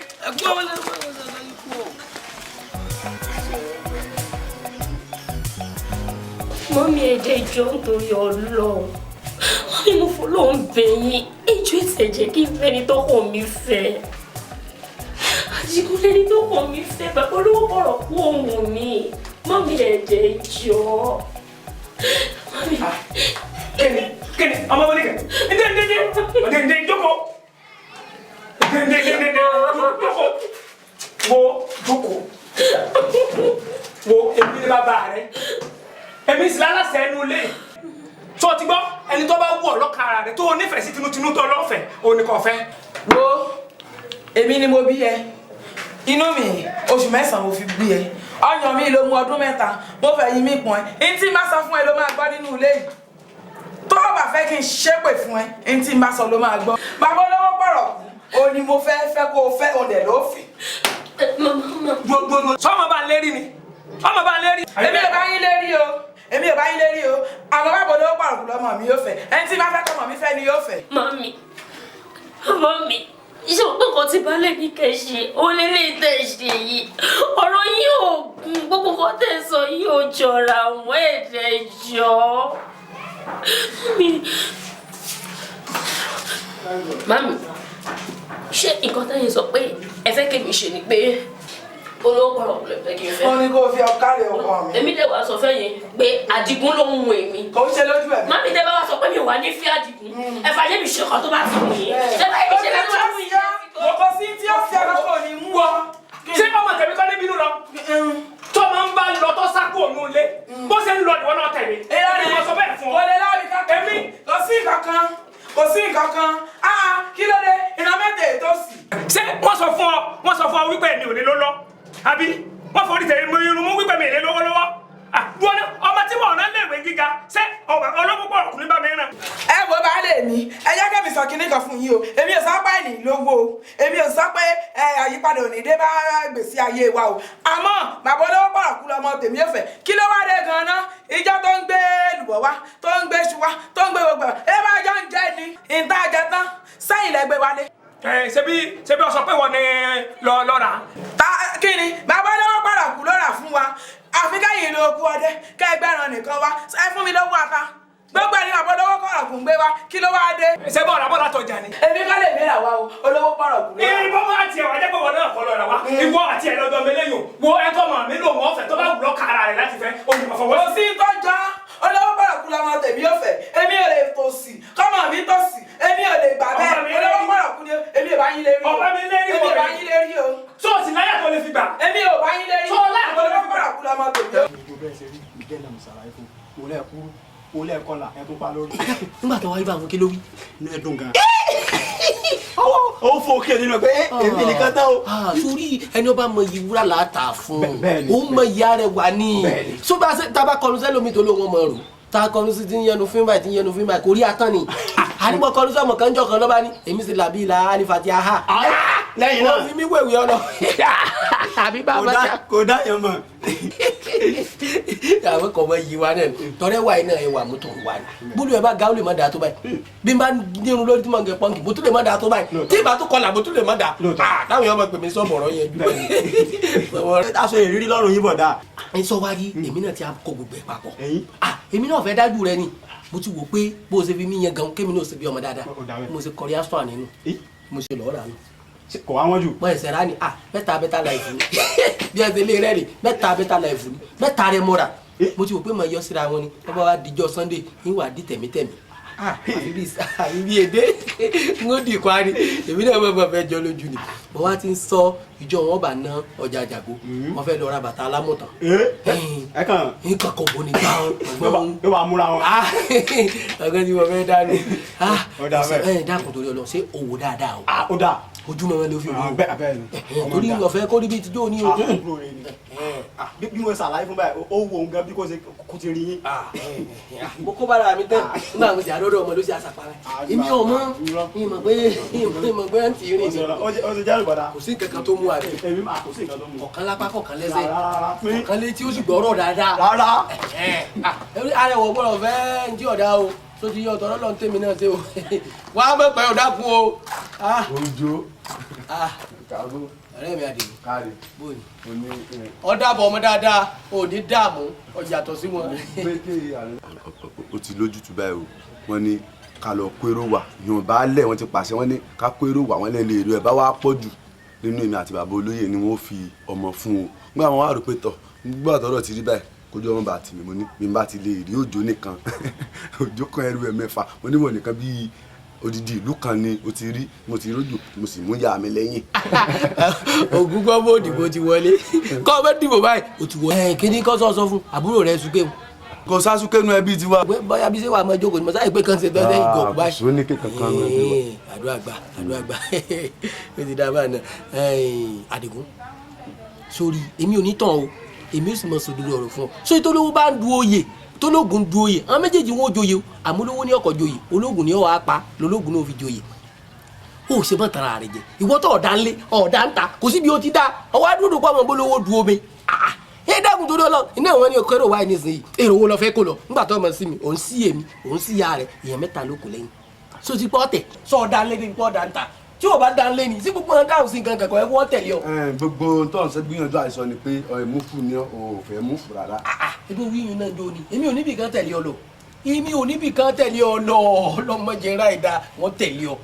Mọ́mí ẹ̀jẹ̀ ìjọ nítorí Ọlọ́run, mọ́mí mo fọlọ́run bẹ̀ yín, ìjọ ìtẹ̀jẹ̀ kí n fẹ́ni tọkàn mi fẹ́. Àdìgún lẹni tọkàn mi fẹ́, bàbá olówó pọ̀rọ̀ kú òun mi. Mọ́mí ẹ̀jẹ̀ ìjọ. Kíni kíni ọmọ wọlé kẹ ndé ndé ndé ndé ndé jókòó ndé ndé ndé ndé jókòó wo jókòó wo èmi ni bàbá rẹ, èmi sì lálàsẹ ẹnu ilé tó o ti gbọ́, ẹni tó bá wù ọ́ lọ́kàn ara rẹ tó o nífẹ̀ẹ́ sí tinútinú tó o lọ́fẹ̀ẹ́ òun ni kò fẹ́. Wo èmi ni mo bí ẹ, inú mi oṣù mẹ́sàn-án mo fi bí ẹ, ọyàn mi ló mú ọdún 3, mo fẹ́ yín mi pọ̀n ẹ, n tí n bá sọ fún ẹ ló máa gbọ́ nínú ilé yìí. Tó o bá fẹ́ kí n ṣépè fún ẹ, n tí n bá sọ ló máa gbọ́. Bàbá olówó pọ̀rọ̀ kú o ni mo fẹ́ fẹ́ kó o fẹ́ òun dẹ̀ ló fẹ́. Gbogbo sọmọ bá ń lérí ni, ọmọ bá ń lérí. Èmi ò bá yín lérí o, èmi ò bá yín lérí o, àmọ́ bàbá olówó pọ̀rọ̀ kú lọ́mọ mi yóò fẹ́, ẹni tí n bá fẹ́ kọ́mọ mi fẹ́ ni yóò fẹ́. Mọ́mí, mọ́mí, iṣẹ́ òpó kan tí baálé ní kẹ́ ṣe, ó lé lè tẹ̀ ṣe yìí. Ọ̀rọ̀ yìí ò gùn, gbogbo nǹkan tẹ̀ sọ yìí ò jọra àwọn ẹ̀jẹ̀ jọ. Mọ́mí, mami, ṣé nǹkan tẹ́yìn sọ pé ẹ fẹ́ kí mi ṣe ni pé olówó pọ̀rọ̀ kò lè fẹ́ kí n fẹ́? Wọ́n ní kó o fi ọ̀kárẹ̀ ọkọ mi. Èmi lè wá sọ fẹ́yìn pé Àdìgún ló ń wù èmi. Kò ń ṣe lójú ẹ̀. Mami tẹ́ bá wá sọ pé mi ò wá ní fẹ́ Àdìgún, ẹ fà yé mi ṣe kan tó bá ti wù yín. Ṣé báyìí mi ṣe lè tó wù yín? Kò sí tí ó fi ọkọ kò ní mú ọ. Ṣé ọmọ tẹ̀mí kọ́ níbínú lọ? Tó máa ń bá lọ tó sá kúrò ní ilé. Bó ṣe ń lọ ìwọ náà tẹ̀lé. Èmi mo sọ bẹ́ẹ̀ fún ọ. Kò lè láàrin kankan. Èmi. Kò sí nǹkan kan. Kò sí nǹkan kan. Kí ló dé? Ìran mẹ́tẹ̀ ètò sí. Ṣé wọ́n sọ fún ọ? Wọ́n sọ fún ọ wípé èmi ò ní ló lọ. Àbí wọ́n forí tẹ̀lé mo irun mú wípé mi ò ní lówó lọ́wọ́. Wọ́n ní ọmọ tí mo rán léèwé gíga ṣé olówó pọ̀ ọkùnrin bá mi rán. Ẹ wo baálé mi, ẹ jẹ́ kẹ́mi sọ kinní kan fún yín o, èmi ò sọ pé ẹnì lówó o, èmi ò sọ pé àyípadà ò ní dé bá gbèsè ayé wa o, àmọ́ bàbá olówó pọ̀rọ̀ kú lọmọ tèmi ò fẹ́. Kí ló wá dé gan-an? Ìjọ tó ń gbé lùbọ̀ wá, tó ń gbé iṣu wá, tó ń gbé gbogbo ẹ̀ bá jọ ń jẹ́ ni ìta jẹ tán sẹ́yìn lẹ́gbẹ́ wálé. Ṣebí o sọ pé wọ́n ní lọ rà. Ta kí ni bàbá olówó pọ̀rọ̀ kú ló rà fún wa, àfi kẹ́yìn ló kú ọdẹ kẹ́gbẹ́ràn nìkan wá, ẹ fún mi lówó ata gbogbo ẹni bàbá olówó pọ̀rọ̀ kú ń gbé wá, kí ló wá dé. Ṣé bọ́ọ̀rọ̀ bọ́ọ̀rọ̀ àtọ̀jà ni. Èmi kọ́ lè mi rà wá o, olówó pọ̀rọ̀ kú ló rà. Ìbọn máa tiẹ̀ wá jẹ́ pé wọn náà kọ́ lọ rà wá. Ìwọ àti ẹ̀ lọ́jọ́ mẹlẹ́yìn wo ẹ tọ́ mọ̀ mí lòun ọ̀fẹ́ tó bá wù lọ́ka ara rẹ̀ láti fẹ́ olùkọ́. Kò sí tọ́jọ́ olówó pọ̀rọ̀ kú lọmọ tèmi ò fẹ́, èmi ò lè tòsí kọ́mọ mi tòsí, èmi ò lè gbà bẹ́ẹ̀, olówó pọ̀rọ̀ kú ni èmi ò bá yín lérí o. Ọba mi lérí èmi ò bá yín lérí o. Sọ́ọ̀sì láyà tó lè fi gbà. Èmi ò bá yín lérí. Sọ́ọ̀ láyà tó lè fi gbà. ọmọ tèmi. Ìjọ bẹ́ẹ̀ ṣe rí ìjẹ́ náà mo ṣàlàyé fún un. Olè kúrú, olè kọlà, ẹ tó pa lórí. Nígbà tó wáyé bá àwọn kí ló wí. Inú ẹ dùn gan. Ó fò òkè nínú pé èmi nìkan tán o. Sórí ẹni ọba mọ iyì wúrà là á tà fún un, ó mọ ìyá rẹ̀ wà ní. Sóbá tábà kọlu sẹ́lómi tó ló wọn mọ̀ rò, tá a kọlu sí ti ń yẹnu fún báyìí, ti ń yẹnu fún báyìí, kò rí atán ni. Àdìgbò kọlu sọmọ kan jọ kan lọ́ba ní èmi sì làbí ilà alifàtí aha. Lẹ́yìn náà wọ́n fi mí wéwèé ọ̀nà. Àbí bàbá ṣá. Kò dá yẹn mọ̀. Àwọn kò mọ iyì wa náà tọrẹ wa yìí náà ẹ wà mọ́tò wa ni. Bólú ẹ bá ga ó lè má da tó báyìí. Bí n bá nírun lórí tí mo ń gẹ pọ́ǹkì, mo tún lè má da tó báyìí. Tí ìbá tó kọlà, mo tún lè má da. Táwọn èèyàn máa pè mí sọ̀bọ̀rọ̀ yẹn jù. Aṣọ ìrírí lọ́rùn yín bọ̀dá. Ẹ sọ wá rí, èmi náà ti kó gbogbo ẹ̀ papọ̀. Èmi náà fẹ́ dájú rẹ ni. Mo ti wò pé bó o ṣe fi mí yẹn gan, kémi náà ṣe bí ọmọ dáadáa. Mo ṣe kọrí aṣọ ànínú. Mo ṣe lọ́ọ́ rà nù. Kò wá wọ́n jù. Mo ẹsẹ̀ rà ní mẹ́ta bẹ́tà láìfù ni. Bí ẹ ṣe lé rẹ́ rè, mẹ́ta bẹ́tà láìfù ni. Mẹ́ta rẹ mo rà. Mo ti wò pé mo yọ síra wọn ni. Wọ́n bá wá dijọ́ Sunday, ń wà di tẹ̀mítẹ̀mí. Àfi bí èdè ń ó di kwari. Èmi náà mọ̀ fẹ́ jọ lójú ni. Mo wá ti ń sọ ìjọ wọn bá ná ọjà àjàgbó. Wọ́n fẹ́ lọ ra bàtà alámọ̀tàn. Ẹ kàn. Nǹkan kan bò ní gbà ọgbọ́n. Ló wàá múra wọn. Ọgbọ́n tí mo fẹ́ dánú. Ẹ dákun torí Ọlọ́run, ṣé owó dáadáa o? Ó dáa. Ojúmọ́ wọn ló fi wò. Bẹ́ẹ̀ bẹ́ẹ̀ ni. Torí ọ̀fẹ́ kó rí bíi tijọ́ ní o. Bí mo ṣàlàyé fún báyìí, ó wo òun gan bí kò ṣe kò ti rí yín. Mo kó bára mi tán, nígbà mo sì àdọ́dọ̀ ọmọ ló ṣe àṣàpárá. Èmi ò mọ̀, ìmọ̀ pé àǹtí rìn ni. Ó ṣe jẹ́ àlùbọ̀dá. Kò sí nǹkan kan tó mú àbí. Kò sí nǹkan tó mú. Ọ̀kan lápá kọ̀ọ̀kan lẹ́sẹ̀. Ọ̀kan létí ó sì gbọ́rọ̀ dáadáa. Rárá. Arẹwọ̀ gbọ́dọ̀ fẹ́ ń jí ọ̀dà o. Tó ti yọ ọ̀tọ̀ lọ́n tèmi náà ṣe o. Wàá mọ̀ pé ọ̀dà kú o. Ojo. Ọ̀rẹ́ mi Àdìgún. Káre. Bóyá. Ọ̀dà bọ̀ ọmọ dáadáa, ò ní dààmú, ọ̀yàtọ̀ sí wọn. Ó ti lójútu báyìí o, wọ́n ní ká lọ kó èrò wà, ìwọ̀n bá lẹ̀ wọ́n ti pàṣẹ, wọ́n ní ká kó èrò wà, wọ́n lè lè èrò ẹ̀ bá wá pọ̀ jù nínú èmi àti bàbá olóyè ni wọ́n fi ọmọ fún o. Nígbà wọn wá rò pé tọ̀, nígbà tọ́rọ̀ ti rí báyìí, kójú ọmọ bá tì mí, mo ní bí n bá ti lè rí òjò nìkan, òjò kan ẹrú ẹ̀ mẹ́fà, mo ní wọ̀ nìkan bíi odidi ìlú kan ni o ti rí, mo ti rójò, mo sì mú ya mi lẹ́yìn. Ògùn gbọ́ bó dìbò ti wọlé, kọ́ ọ bẹ dìbò báyìí o ti wọlé. Kí ni kọ́ sọ fún àbúrò rẹ Súnkẹ́ o. Kò sásúkẹ́ nu ẹbí tiwa. Bóyá bí ṣé wàá mọ jókòó ni mo sáyé pé kàn ṣe tọ́jú ìgò ọ̀kú báyìí. Kò ní kékan kan nu ẹbí wa. Àdúrà gbà, àdúrà gbà, ó ti dá báà náà. Àdìgún, sórí èmi ò ní tàn o, èmi ò sì mọ sòdodo ọ̀rọ̀ fún ọ. Sórí tó lówó bá ń du oyè, tológun du oyè, àwọn méjèèjì wọn ò joyè o, àmọ́ olówó ní ọkọ̀ joyè, ológun ní ọwọ́ apá lológun náà fi joyè. Ó ṣe mọ́ tara rẹ̀ jẹ, ìwọ tó ọ̀dà ńlé ọ̀dà ńta, kò síbi ó ti dá ọwọ́ adúrú pọ̀ mọ́ bólówó du omi. Ẹ dákun torí Ọlọ́run, iná ìwọ ni ọkọ èrò wáyé nísìnyí, èrò wo lọ fẹ́ kó lọ nígbà tó ọmọ sí mi, òun sí èmi, òun sí ìyá rẹ̀, èèyàn mẹ́ta ló kù lẹ́yìn. So ti pọ́ tẹ̀ sọ ọ̀dà ńlé ni pọ́ ọ̀dà ńta, tí o bá dá ńlé ni sí gbogbo ọ̀dà dáhùn sí nǹkan kankan ẹ wọ́n tẹ̀lé ọ. Gbogbo tó ń sọ gbìyànjú àìsàn ni pé múfù ni o ò fẹ́ múfù rárá. Ebi wíyùn náà jó ni, èmi ò níbì kan tẹ̀lé ọ lọ, èmi ò níbì kan tẹ̀lé ọ lọ, ọlọ́mọdé ra ìdá wọn tẹ̀lé ọ.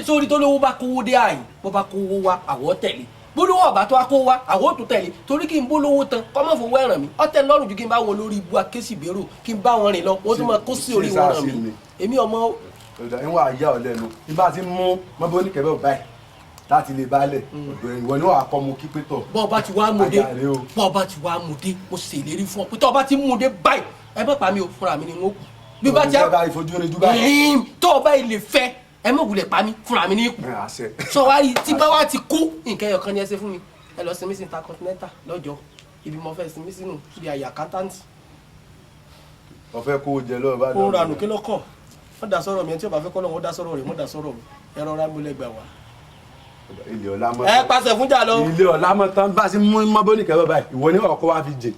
Sórí tó lówó bá kówó dé àyè, bó bá kówó wá àwọ̀ tẹ̀lé, bólówó ọ̀bá tó wá kó wá àwọ̀ tó tẹ̀lé, torí kí n bólówó tán kọ́ mọ̀ fowó ẹ̀ràn mi, ọ̀tẹ̀ lọ́rùn ju kí n bá wọn lórí ibu akésìbérò kí n bá wọn rìn lọ, wọ́n tún máa kó sí orí wọn ràn mí, èmi ọmọ. Ọ̀dà ń wà á yá ọ lẹ́nu, bí bá ti mú mọ́bó ní kẹ́bẹ́ báyìí láti lè balẹ̀, ọ̀dọ̀ ìwọ ni wàá kọ́ mu kí pétọ̀. Bọ́ ọba ti wá mú dé, bọ́ ọba ti wá mú dé, mo ṣèlérí fún ọ pé tọ́ ọba ti mú dé báyìí, ẹ má pa mí o, fúnra mi ni n ó kú. Bí bá ti á tọ́ ọba ilé fẹ́, ẹ má wulẹ̀ pa mí, fúnra mi ní kú. Sọ wá rí tí bá wá ti kú, nǹkan ẹyọ kan ni ẹ ṣe fún mi, ẹ lọ sinmi sí Intercontinental lọ́jọ́, ibi mo fẹ́ sinmi sínú ibi àyà accountant. Ọ̀fẹ́ kó o jẹ lọ́wọ́ bá dọ̀. Ó ranù kí lọ́kàn, wọ́n da sọ́rọ̀ mi, ẹni tí ó bá fẹ́ kọ́ lọ́wọ́ ó da sọ́rọ̀ rẹ̀, wọ́n da sọ́rọ̀ mi, ẹ rọra mo lẹ gbà wá. Ilé ọ̀la mọ́. Ẹ pàṣẹ fún jà lọ. Ilé ọ̀la mọ́ tán, bá a ṣe mú mọ́ bóníkẹ́ bọ́ báyìí, ìwọ ni ọkọ wa fi jẹ.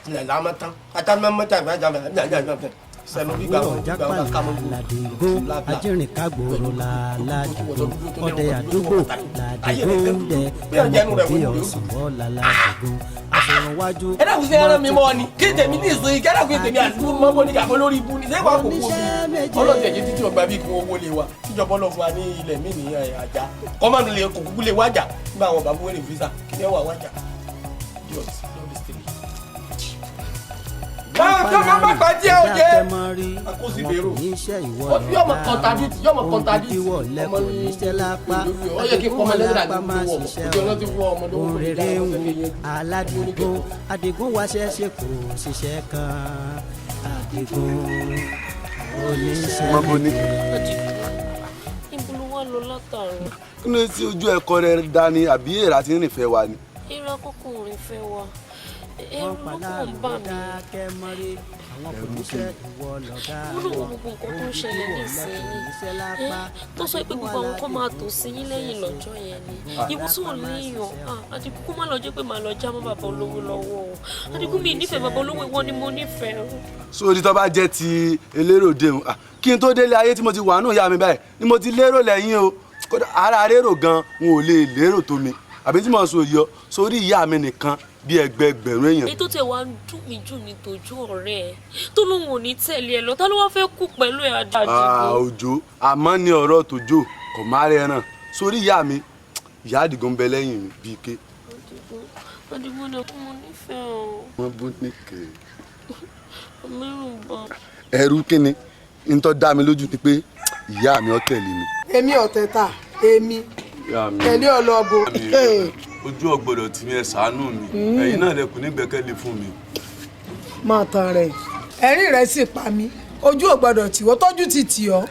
Ilé ọ̀la mọ́ tán, ata mọ́ mọ́ta ìgbà jà mẹ́ sẹnu gbígbà wọn gbígbà wọn ká mọ́ Ládìgún ajínrìnkágbòrò làládìgún ọdẹ àdúgbò làdìgún dẹ ọmọ bí ọ̀sán bọ́lá làdìgún àfọ̀rọ̀wájú. Ẹ dákun sí ẹran mi mọ́ ni kí tèmi ní ìsìn kí ẹ dákun tèmi àti mọ́ bó ní kàfọ́ lórí ibu ni sẹ́wọ̀n àkókò mi ọlọ́ọ̀tẹ̀ yìí títí ọgbà bíi kí wọ́n wọlé wa tíjọba lọ fún wa ní ilẹ̀ mí ní àjà kọ́mọ́nù lè kò kúkú lè wájà nígbà àwọn bàbá wẹ̀rẹ̀ visa kí ni ẹ wà wájà. Wọ́n pa níṣẹ́ ìwọ lọ̀gá wọn, òǹdíwọ̀ lẹ́kọ̀ọ́ níṣẹ́ lápá, Àdìgún alápá máa ṣiṣẹ́ òun rere ń wu aládìgún. Àdìgún wáṣẹ́ ṣe kò ṣiṣẹ́ kan. Àdìgún oníṣẹ́ méje. Ibo ló wá lọ látàárọ̀? Kí ló tí ojú ẹ̀kọ́ rẹ dání àbí èèrà tí ń rìn fẹ́ wa ni. Irú àkókò rìn fẹ́ wa, ẹ̀rù ló kàn ń bà mí. Ẹ̀rù kí ni? Mo lò wọ́n gbogbo nǹkan tó ń ṣẹlẹ̀ nísìnyí tó sọ pé gbogbo àwọn kan máa tò sí yín lẹ́yìn lọ́jọ́ yẹn ni ìwọ tó léèyàn. Àdìgún, kó má lọ jẹ́ pé màá lọ já mọ́ bàbá olówó lọ́wọ́ o. Àdìgún, mi nífẹ̀ẹ́ bàbá olówó, ìwọ ni mo nífẹ̀ẹ́ o. Sórí tó bá jẹ́ ti elérò déhùn, kí n tó délé ayé tí mo ti wà nù ìyá mi báyìí ni mo ti lérò lẹ́yìn o. Kódà ara rérò gan n ò lè lérò tó mi àbí tí mo sọ yọ sórí ìyá mi nìkan bí ẹgbẹẹgbẹ̀rún èèyàn. Èyí tó tẹ̀ wá ń dùn mí jù ní tòjú ọ̀rẹ́ ẹ̀ tó lóun ò ní tẹ̀lé ẹ lọ, ta ló wá fẹ́ kú pẹ̀lú ẹ̀, Àdìgún? Òjò àmọ́ ní ọ̀rọ̀ tòjò kò má rẹ̀ ràn sórí ìyá mi, ìyá Àdìgún ń bẹ lẹ́yìn mi bíi ké. Àdìgún ni mo nífẹ̀ẹ́ o. Wọ́n bó nìkẹ́. Mẹ́rù bá. Ẹ̀rù kíni n tó dá mi lójú ni pé ìyá mi ó tẹ̀lé mi. Èmi ọ̀tẹ̀ ta èmi tẹ̀lé ọlọ́bọ. Ojú ọgbọ́dọ̀ tì mí, ẹ ṣàánú mi, ẹ̀yin náà lẹkùn ní gbẹ́kẹ̀lé fún mi. Máa tan rẹ̀, ẹ̀rín rẹ̀ sì pa mí. Ojú ò gbọ́dọ̀ tì wọ́n, tọ́jú ti tì ọ́.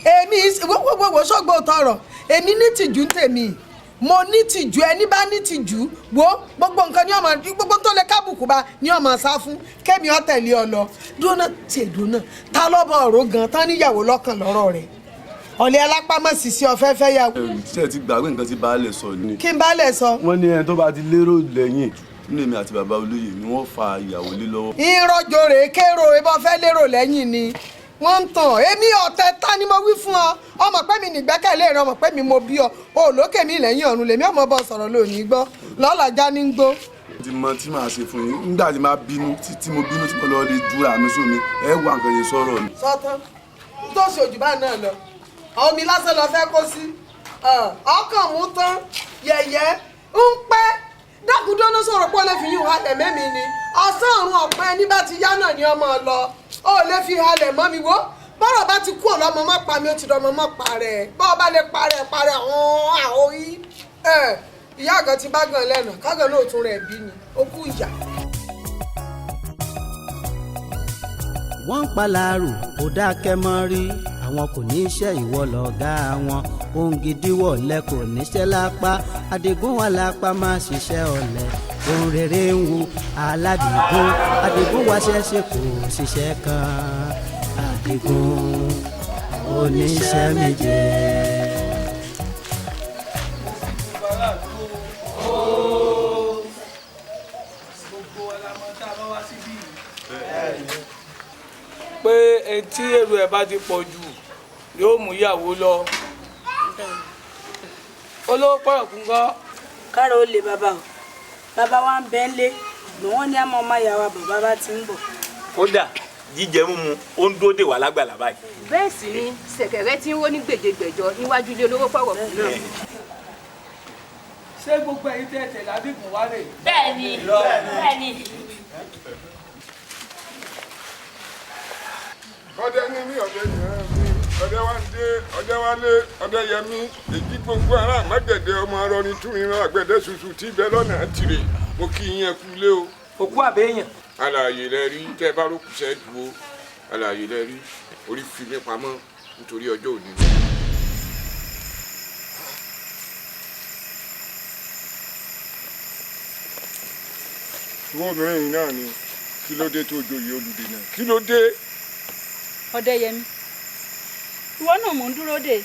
Èmi gbogbo sọ́gbó tọrọ, èmi ní tìjú ń tèmi, mo ní tìjú. Ẹni bá ní tìjú wo gbogbo nǹkan ní ọmọ gbogbo tó lè kábùkù bá ní ọmọ sá fún. Kémi ọ tẹ̀lé ọ lọ. Dúró náà, tiẹ̀ dúró náà, ta lọ́bọ̀ ọ̀rọ̀ gan tán níyàwó lọ́kàn lọ́rọ̀ rẹ̀? Ọ̀lẹ́ alápámọ́ sì sí ọ̀fẹ́ fẹ́ yàwó. Ṣé ẹ ti gbàgbé nǹkan tí baálé sọ ni? Kí n baálé sọ? Wọ́n ní ẹni tó bá ti lérò lẹ́yìn nínú èmi àti bàbá olóyè ni wọ́n fa ìyàwó lé lọ́wọ́. Ìrọ̀jò rèé kérò ìbọn fẹ́ lérò lẹ́yìn ni wọ́n ń tàn. Èmi ọ̀tẹ̀ ta ni mo wí fún ọ, ọmọ pé mi nìgbẹ́kẹ̀lé rẹ, ọmọ pé mi mo bí ọ, o lókè mi lẹ́yìn ọ̀run lèmi ọmọ bọ́ sọ̀rọ̀ lónìí gbọ́ lọ́la já ní gbó. Ti mọ tí màá ṣe fún yín nígbà tí màá bínú tí mo bínú tí mo lọ lè júra mi sómi, ẹ wà nǹkan yẹn sọ̀rọ̀ mi. Sọtán tó ṣe òjò bá náà lọ, àwọn omi lásán lọ fẹ́ kó sí ọkàn mú tán yẹ̀yẹ́ ń pẹ́ dákúndóná sọ̀rọ̀ pé ó lè fi yín halẹ̀ mẹ́mi ni ọ̀sán ọ̀run ọ̀pẹ ẹni bá ti yá náà ni ọmọ lọ ó lè fi halẹ̀ mọ́ mi wó. Bọ́rọ̀ bá ti kú ọ̀lọ́mọ mọ́ pa mi, ó ti dọ́mọ mọ́ parẹ́. Bọ́ọ̀ bá lè parẹ́ parẹ́ ọ̀hún àhóyí ìyá àgàn ti bá gan lẹ́nu kágan náà tún rẹ̀ bí ni ó kú ìyá. Wọ́n ń palárù kò dákẹ́ mọ́ rí, àwọn kò ní iṣẹ́, ìwọ lọ̀gá wọn. Ohun gidi wọ̀lẹ́ kò níṣẹ́ lápá, Àdìgún wà lápá máa ṣiṣẹ́ ọ̀lẹ. Ohun rere ń wu aládìgún, Àdìgún wáṣẹ́ ṣe kò ṣiṣẹ́ kan. Àdìgún oníṣẹ́ méje. Pé etí èrò ẹ̀ bá ti pọ̀ jù yóò mú ìyàwó lọ. Olówó pọ̀rọ̀ kún kọ́. Káàró ó lè bàbá o, bàbá wa ń bẹ́ ń lé ṣùgbọ́n wọ́n ní àmọ́ ọmọ ìyá wa bàbá bá ti ń bọ̀. Kódà jíjẹ mímu ó ń dúró dè wá lágbàlá báyìí. Bẹ́ẹ̀ sì ni ṣẹ̀kẹ̀rẹ̀ tí ń ró ní gbèjègbèjọ níwájú ilé olówó pọ̀rọ̀ kún náà. Ṣé gbogbo ẹ̀yin tẹ́ tẹ̀lé Àdìgún wá rè? Bẹ́ẹ̀ni, bẹ́ẹ̀ni. Ọdẹ ní mí, ọdẹ yẹn mi, ọdẹ wá ń dé, ọdẹ wá lé, ọdẹ yẹ mí, èyí gbogbo ara àmọ́gẹ̀dẹ̀ ọmọ arọrin túnrin àgbẹ̀dẹ ṣuṣu tí bẹ lọ́nà tìrè. Mo kí yín ẹ kú lé o. Òkú àbẹ́yàn. Alààyè lẹ rí, tẹ́ ẹ bá rókù sẹ́ dúró. Alààyè lẹ rí, orí fi mí pamọ́ nítorí ọjọ́ òní. Ìwọ obìnrin yìí náà ni, kí ló dé tó joyè olùdènà? Kí ló dé? Ọdẹ́yẹmí, ìwọ náà mò ń dúró dè.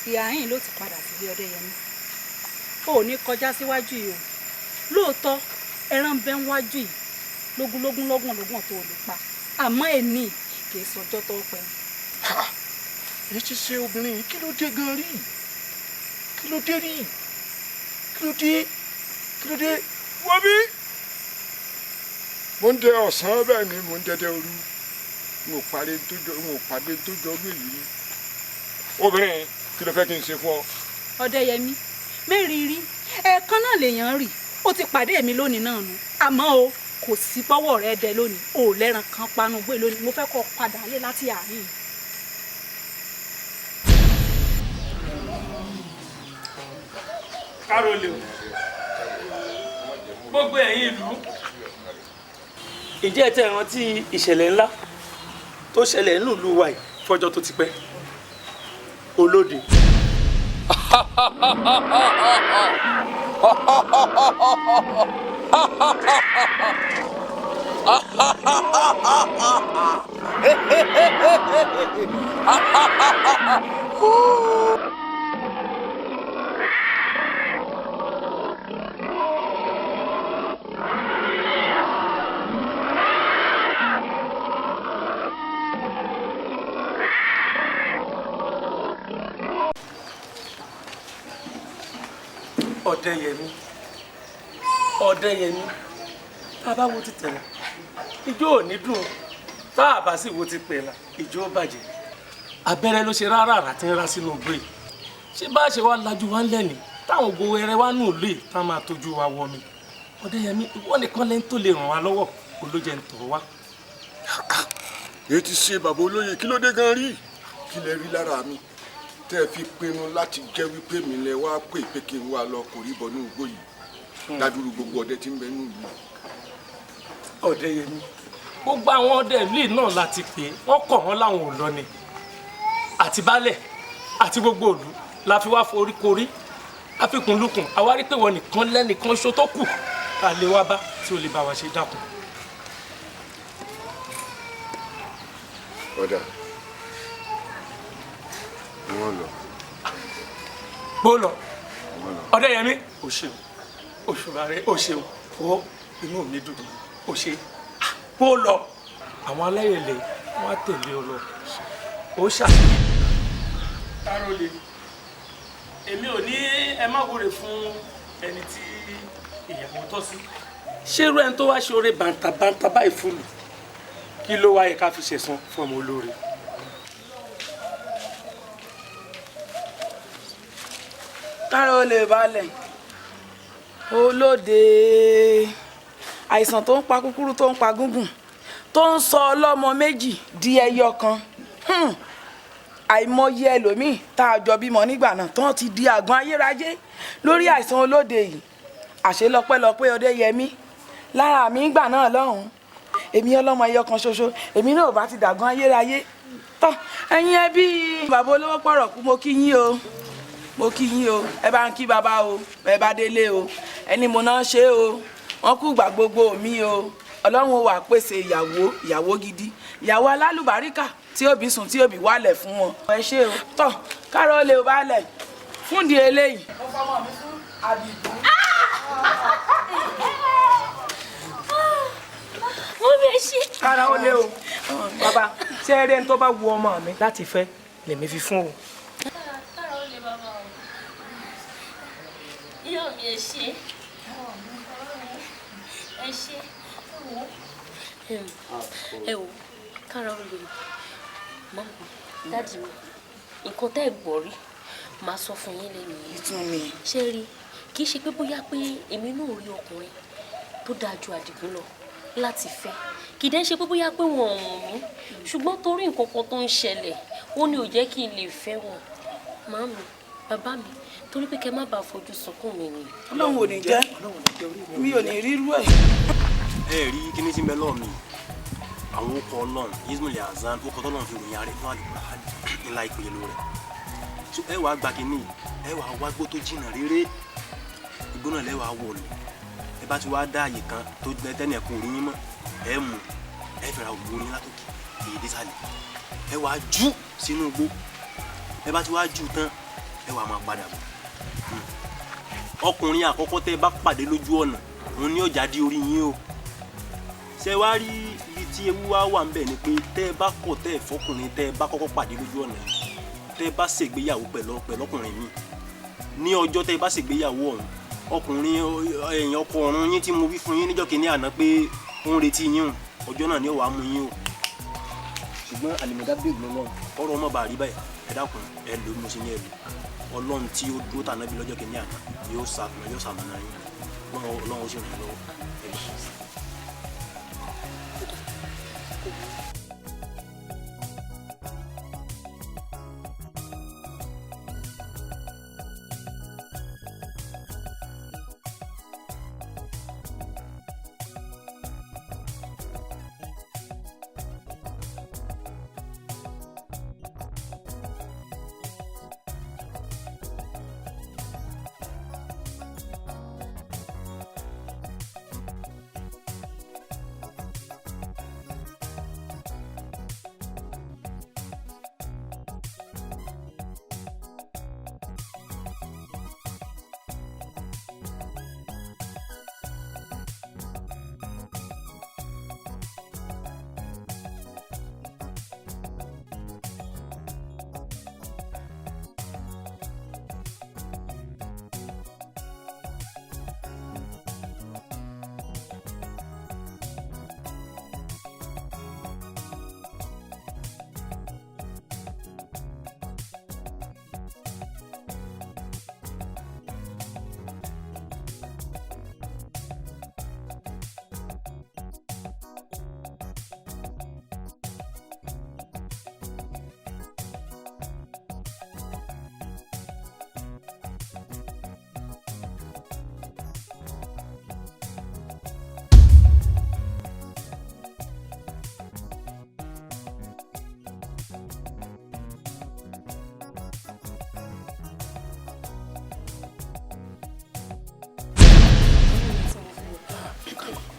Ìhà yìí ló ti padà sílé Ọdẹ́yẹmí. O ò ní kọjá síwájú yìí o. Lóòótọ́ ẹran bẹ́ ń wájú yìí lógúnlógún lọ́gbọ̀n lọ́gbọ̀n tó o lè pa, àmọ́ èmi kì í sọjọ́ tó pẹ́. Èyí ti ṣe obìnrin yìí, kí ló dé gan rí? Kí ló dé rí? Kí ló dé? Kí ló dé? Wọ́n bí? Mo ń dẹ ọ̀sán bẹ́ẹ̀ ni mo ń dẹdẹ òru. N ò pàdé tó jọ ọdún èyí rí. Obìnrin, kí ló fẹ́ kí n ṣe fún ọ? Kò sí pọ́wọ́ rẹ dẹ lónìí, o ò lẹ́ran kan panu gbé lónìí. Mo fẹ́ kó o padà lé láti àárín yìí. Kárólé o, gbogbo ẹ̀yin ìlú, ǹjẹ́ ẹ tẹ́ rántí ìṣẹ̀lẹ̀ ńlá tó ṣẹlẹ̀ nínú ìlú wa yìí fọjọ́ tó ti pẹ́? Olóde. Ọ̀dẹ́yẹmí, Ọ̀dẹ́yẹmí, tá a bá wo ti tẹ̀lá ijó ò ní dùn, tá a bá sì wo ti pẹ̀lá ijó ó bàjẹ́. Abẹ́rẹ́ ló ṣe rárá àrà tí ń rá sínú igbó yìí. Ṣé bá a ṣe wá lajú wa ń lẹ́ni táwọn ògo ẹrẹ wa nù lè tá a máa tójú wa wọ mi? Ọ̀dẹ́yẹmí, ìwọ nìkan lẹ́ni tó lè ràn wá lọ́wọ́, olójẹ́ ń tọ̀ wá. Èyí ti ṣe bàbá olóye, kí ló dé gan rí? Kí lẹ rí lára mi tẹ́ ẹ fi pinnu láti jẹ́ wípé mi lẹ wá pè pé kí n wá lọ kò rí bọ̀ ní igbó yìí ládùúrú gbogbo ọdẹ tí ń bẹ nínú ìlú? Ọ̀dẹ́yẹmí, gbogbo àwọn ọdẹ ìlú yìí náà láti pè é, wọ́n kọ̀ wọ́n láwọn ò lọ ni. Àti baálẹ̀ àti gbogbo ìlú la fi wá foríkorí àfikùnlukùn, àwa rí pé wọ́n nìkan lẹ́nìkan ṣo tó kù tá a lè wá bá tí ó lè bá wa ṣe. Dákun. Ọ̀dà wọ́n lọ. Bó lọ, Ọ̀dẹ́yẹmí, o ṣeun, òṣùbàrẹ, o ṣeun o, inú mi dùn, o ṣe. Bó lọ, àwọn aláyẹlẹ wọn á tẹ̀lé ọ lọ, ó ṣàṣeyẹ. Kárólé, èmi ò ní ẹ má wúre fún ẹni tí ìyàwó tọ́ sí. Ṣé irú ẹni tó wá ṣe oore bàǹtàbàǹtà báyìí fún mi, kí ló wáyé ká fi ṣẹ̀san fún ọmọ olóore? Kára ó lè balẹ̀. Olóde, àìsàn tó ń pa kúkúrú tó ń pa gúngùn tó ń sọ ọlọ́mọ méjì di ẹyọ kan. Àìmọye ẹlòmíì tá a jọ bímọ nígbà náà tán ti di àgbọn ayérayé lórí àìsàn olóde yìí. Àṣé lọ́pẹ́lọpẹ́ Ọdẹ́yẹmí lára mi ńgbà náà lọ́hùn-ún, èmi ọlọ́mọ ẹyọ kan ṣoṣo, èmi náà ò bá ti dàgbọn ayérayé tán. Ẹ̀yin ẹbí bàbá olówó pọ̀rọ̀ kú, mo kí yín o, mo kí yín o, ẹ bá ń kí bàbá o, ẹ bá délé o, ẹni mo náà ṣe o, wọn kú gbà gbogbo mi o. Ọlọ́run ó wá pèsè ìyàwó, ìyàwó gidi, ìyàwó alálùbáríkà tí òbí sùn tí òbí wálẹ̀ fún wọn. Ẹ ṣe o, tọ kárọ̀ lè balẹ̀ fúndì eléyìí. Mo fọmọ mi fún Àdìgún. Mo fẹ́ ṣe. Kára ó lé o, bàbá, ṣé ẹ rí ẹni tó bá wu ọmọ mi láti fẹ́ lèmi fi fún o. Kára ó lè bàbá o. Ìyá mi, ẹ ṣé. Ẹ ṣé. Ẹ wò, kára ó lè. Mọ́mí, dáàdì mi, nǹkan tẹ́ ẹ̀ gbọ́ rí, màá sọ fún yín lẹ́nu yìí. Ìtún mi. Ṣé rí, kì í ṣe pé bóyá pé èmi náà rí ọkùnrin tó dáa ju Àdìgún lọ láti fẹ́. Kì í dẹ́ ṣe pé bóyá pé wọn ò wùn mí, ṣùgbọ́n torí nǹkan kan tó ń ṣẹlẹ̀, ó ní ò jẹ́ kí n lè fẹ́ wọn. Màámi, bàbá mi, torí pé kẹ́ má bàa fojú sunkún mi ni. Ọlọ́run ò ní jẹ́, mi ò ní rírú ẹ̀. Ẹ rí kíní tí ń bẹ lọ́ọ̀ mi, àwọn okọ̀ ọlọ́run Ismail Hasan, okọ̀ tọ́lọ́run fi ròyìn ààrẹ fún àlùkò ńlá ìpele rẹ̀. Ẹ wàá gba kíní, ẹ wàá wá gbó tó jìnnà réré, igbó náà lẹ wàá wọ̀ lọ. Ẹ bá ti wá dá àyè kan tó tẹ́nì ẹ̀kún orí yín mọ́, ẹ mú, ẹ fẹ́ra ògbó orí látòkè èyí dé sálẹ̀, ẹ wàá jù sínú igbó. Ẹ bá ti wá jù tán, ẹ wàá máa padà bọ̀. Ọkùnrin àkọ́kọ́ tẹ́ ẹ bá pàdé lójú ọ̀nà, òun ní ọjà dí orí yín o. Ṣé wá rí ibi tí ewu wá wà ńbẹ̀ ni pé tẹ́ ẹ bá kọ̀ tẹ́ ẹ fọkùnrin tẹ́ ẹ bá kọ́kọ́ pàdé lójú ọ̀nà yìí, tẹ́ ẹ bá ṣègbéyàwó pẹ̀lú ọkùnrin mi ní ọjọ́ tẹ́ ẹ bá ṣègbéyàwó ọ̀hún, ọkùnrin ẹ̀yìn ọkọ ọ̀run yín tí mo wí fún yín níjọ́ kìíní àná pé ó ń retí yín o, ọjọ́ náà ni ó wàá mú yín o. Ṣùgbọ́n àlèmọ̀dá bèèrè lọ́lọ́run ọ̀rọ̀ ọmọ bàá rí báyìí, ẹ dákun ẹ lò ó, mo ṣe ní ẹ lò. Ọlọ́run tí ó dúró tàná bí lọ́jọ́ kìíní àná yóò ṣàmọ̀nà yín, Ọlọ́run ó sì ràn yín lọ́wọ́. Ẹ gbà.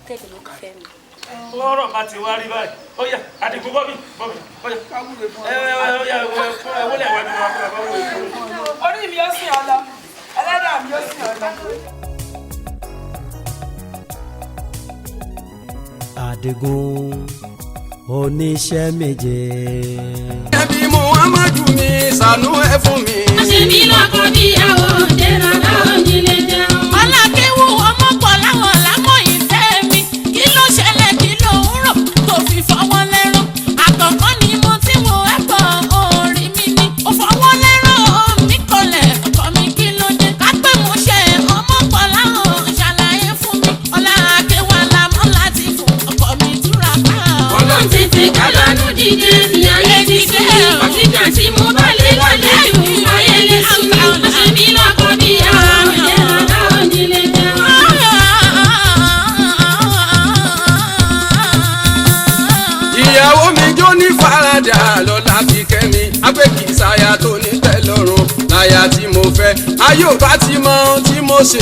tẹ̀lé mi kó fẹ́ mi. Ọ̀rọ̀ bá ti wá rí báyìí. Ó yá, Àdìgún, bọ́bí bọ́bí, ó yá. Ẹ ẹ ó yá, ẹ wọlé ẹ̀wájú wa fún ẹ bá wọlé fún mi. Orí mi ó sìn ọ lọ, ẹlẹ́dàá mi ó sìn ọ lọ. Àdìgún oníṣẹ́ méje. Ẹbí Muhammadu mi ṣàánú ẹ fún mi. Àṣemí lọ́kọ bí ìyàwó dẹ́ra láwọn nílé jẹun. Ọlákéwù ọmọ pọ̀ láwọn lámọ̀ ìfẹ́ mi. Kí ló ṣẹlẹ̀, kí ló ń rò tó fi fọwọ́ lẹ́rán? Àkọ́kọ́ ni mo ti wo ẹ̀pọ̀ orí mi ni. Ó fọwọ́ lẹ́rán mi kọlẹ̀ ọkọ mi, kí ló dé? Kápẹ́ mo ṣe ọmọ pọ̀ láwọn, ṣàlàyé fún mi. Ọlákéwà lámọ́ láti fún ọkọ mi túra ká. Ọlọ́run tètè kálánú dìde, ìyá yẹn ti sú mi. Ọ̀tíjà tí mo bá lé lálejò, ayé lè sú mi. Àṣemí lọ́kọ bí ìyàwó dẹ́ra láwọn nílé jẹun. Ìyàwó mi jó ní faradà lọ́la fi kẹ́mi agbẹ́kìsáyà tó ní tẹ́lọ́rùn láyà tí mo fẹ́. Ayé ò bá ti mọ ohun tí mo ṣe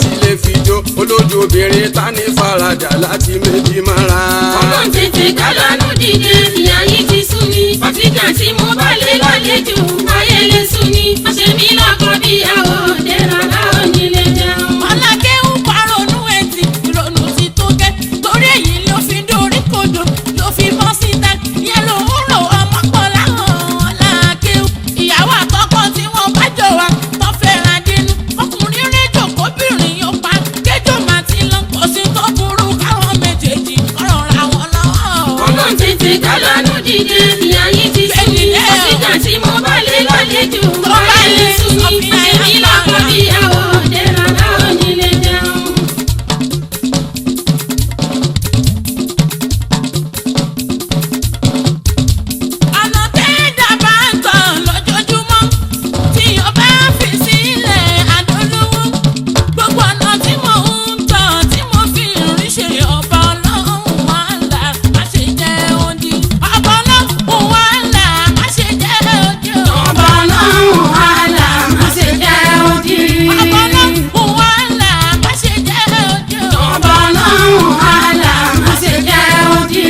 tí lè fi jó olójú obìnrin ta ní faradà láti méjì mọ́ra. Ọlọ́run tètè kálánú dìde, ìyá yìí ti sú mi. Ọ̀tíjà tí mo bá lé lálejò, ayé lè sú mi. Àṣemí lọ́kọ bí ìyàwó dẹ́ra láwọn nílé jẹun. Ọlákéwù parọ́nù ẹtì, ìrònú ti tó gẹ́. Torí èyí ló fi dorí kodò, ló fi bọ́ síta. Ìyẹn ló ń rò ọmọ pọ̀ láwọn Ọlákéwù. Ìyàwó àkọ́kọ́ tí wọ́n bá jọ wá, tó fẹ́ra dínú. Ọkùnrin rédíò kóbìnrin yóò pa. Kéjò máa ti lọ, kò sí tó burú káwọn méjèèjì kọ́rọ̀ ra wọn lọ́wọ́. Ọlọ́run tètè kálánú dìde, ìyá yìí ti sú mi. Ọ̀tíjà tí mo bá lé lálejò, ayé lè sú mi. Àṣemí lọ́kọ bí ìyàwó dẹ́ra láwọn nílé jẹun. Ọ̀nà tẹ́ẹ̀dá bá ń tọ̀ lójoojúmọ́ tí o bá fi sílẹ̀ àdólówó. Gbogbo ọ̀nà tí mò ń tọ̀ tí mo fi rí ṣe, ọba ọlọ́run wà là má ṣe jẹ́ odi. Ọba ọlọ́run wà là má ṣe jẹ́ odi. Ọba ọlọ́run wà là má ṣe jẹ́ odi. Ọba ọlọ́run wà là má ṣe jẹ́ odi. Ọba ọlọ́run wà là má ṣe jẹ́ odi.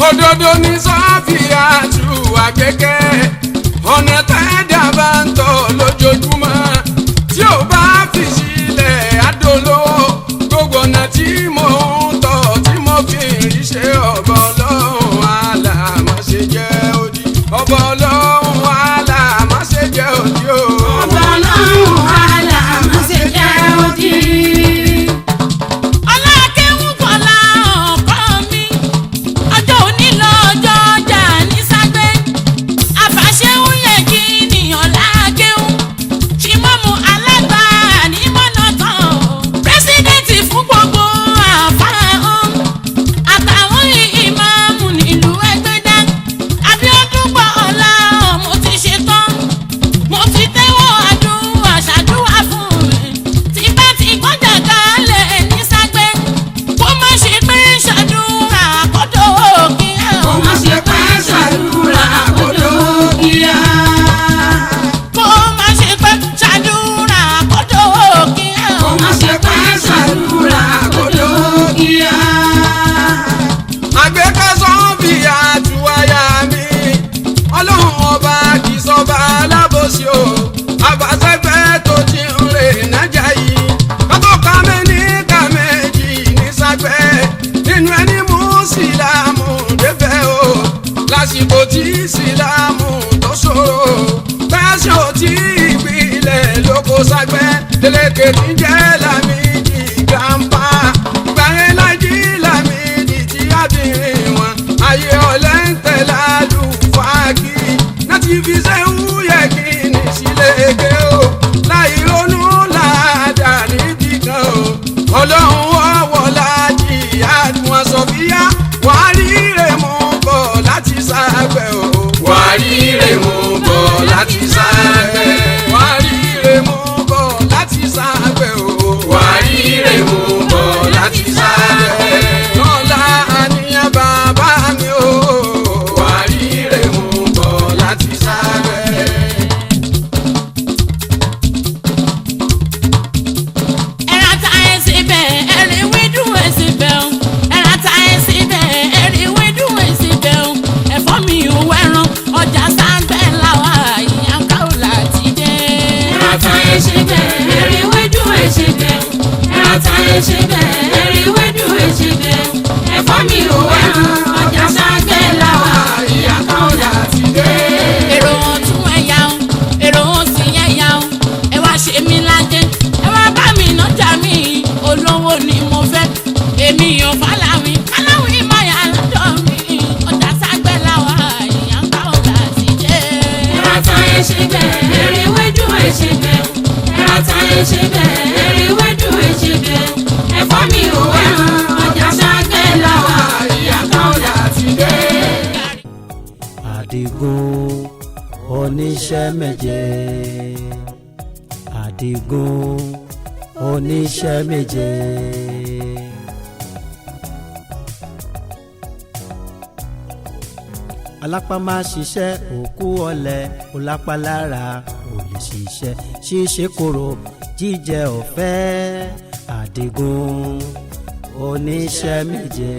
Òdodo ní sọ́fìyà tù àgbẹ̀kẹ́ ọ̀nà tẹ́ẹ̀dá bá ń tọ̀ lójoojúmọ́ tí ò bá fi sílẹ̀ àdólówó. Gbogbo ọ̀nà tí mò ń tọ̀ tí mo fi rí ṣe, ọ̀bọ ọlọ́run àlà má ṣe jẹ́ odi. Ọ̀bọ ọlọ́run àlà má ṣe jẹ́ odi o. Ọba ọlọ́run wà là má ṣe jẹ́ odi. Ọlákéwù kọ́lá ọkọ mi, ọjọ́ òní lọ́jọ́ ọjà ní ságbé. Àfàṣẹ́wù yẹ kí ni Ọlákéwù, ṣìmọ́mù alágbà ní mọ́nà tán o. Pírẹ́sídẹ̀ǹtì fún gbogbo àfáà hàn, àtàwọn ìmáàmù nílùú Ẹgbẹ́dá. Abíọ́dún gbọ́ ọ̀la, mo ti ṣe tán, mo ti tẹ́wọ́ àdúrà ṣàdúrà fún mi. Tí bá ti gbọ́jà kalẹ̀ ní ságbé, kó má ṣe pé ṣàdúrà kódò kíá. Kó má ṣe pé ṣàdúrà kódò kíá. Kó má ṣe pé ṣàdúrà kódò kíá. Kó má ṣe pé ṣàdúrà kódò kíá. Àgbékẹ́ sọ́fìyà tù aya mi, ọlọ́run ọba kì í sọba alábòsí o. Àbàṣẹ́fẹ́ tó ti ń rè nájà yìí kótó ká mẹ́ni ká méjì ní ságbẹ́ nínú ẹni mú sílámù débẹ̀ o. Lásìkò tí sílámù tó ṣòro tẹ́sán ò tí ìpìlẹ̀ lóko ságbẹ́ délékè níjẹ́ Lámìdí grandpa gbàrẹ́ lájí Lámìdí tí ábìrin wọn ayé ọ̀lẹ́ ń tẹ̀lé àlùfáàkì láti fi ṣẹ́hún yẹ kí ní sílé eke o láì ronú ládàá níbi kan o. Ọlọ́run ọwọ́ lájì àdùn sọ̀fíà wàá ríre mú bọ̀ láti sábẹ́ o. Wàá ríre mú bọ̀ láti sábẹ́. Wàá ríre mú bọ̀ láti sábẹ́ o. Wàá ríre mú bọ̀ láti sábẹ́. Lọ́la àníyàn bàbá mi o. Ẹ ṣe bẹ́ẹ̀, ewédú ẹ ṣe bẹ́ẹ̀, ẹ̀fọ́ mi ò wẹ́ràn, ọjà sáńgẹ́ làwà, ìyá kan ò láti dé. Àdìgún oníṣẹ́ méje. Àdìgún oníṣẹ́ méje. Alápá máa ṣiṣẹ́ òkú ọ̀lẹ, olápá lára ò lè ṣiṣẹ́ ṣíṣe kóró jíjẹ ọ̀fẹ́. Àdìgún oníṣẹ́ méje.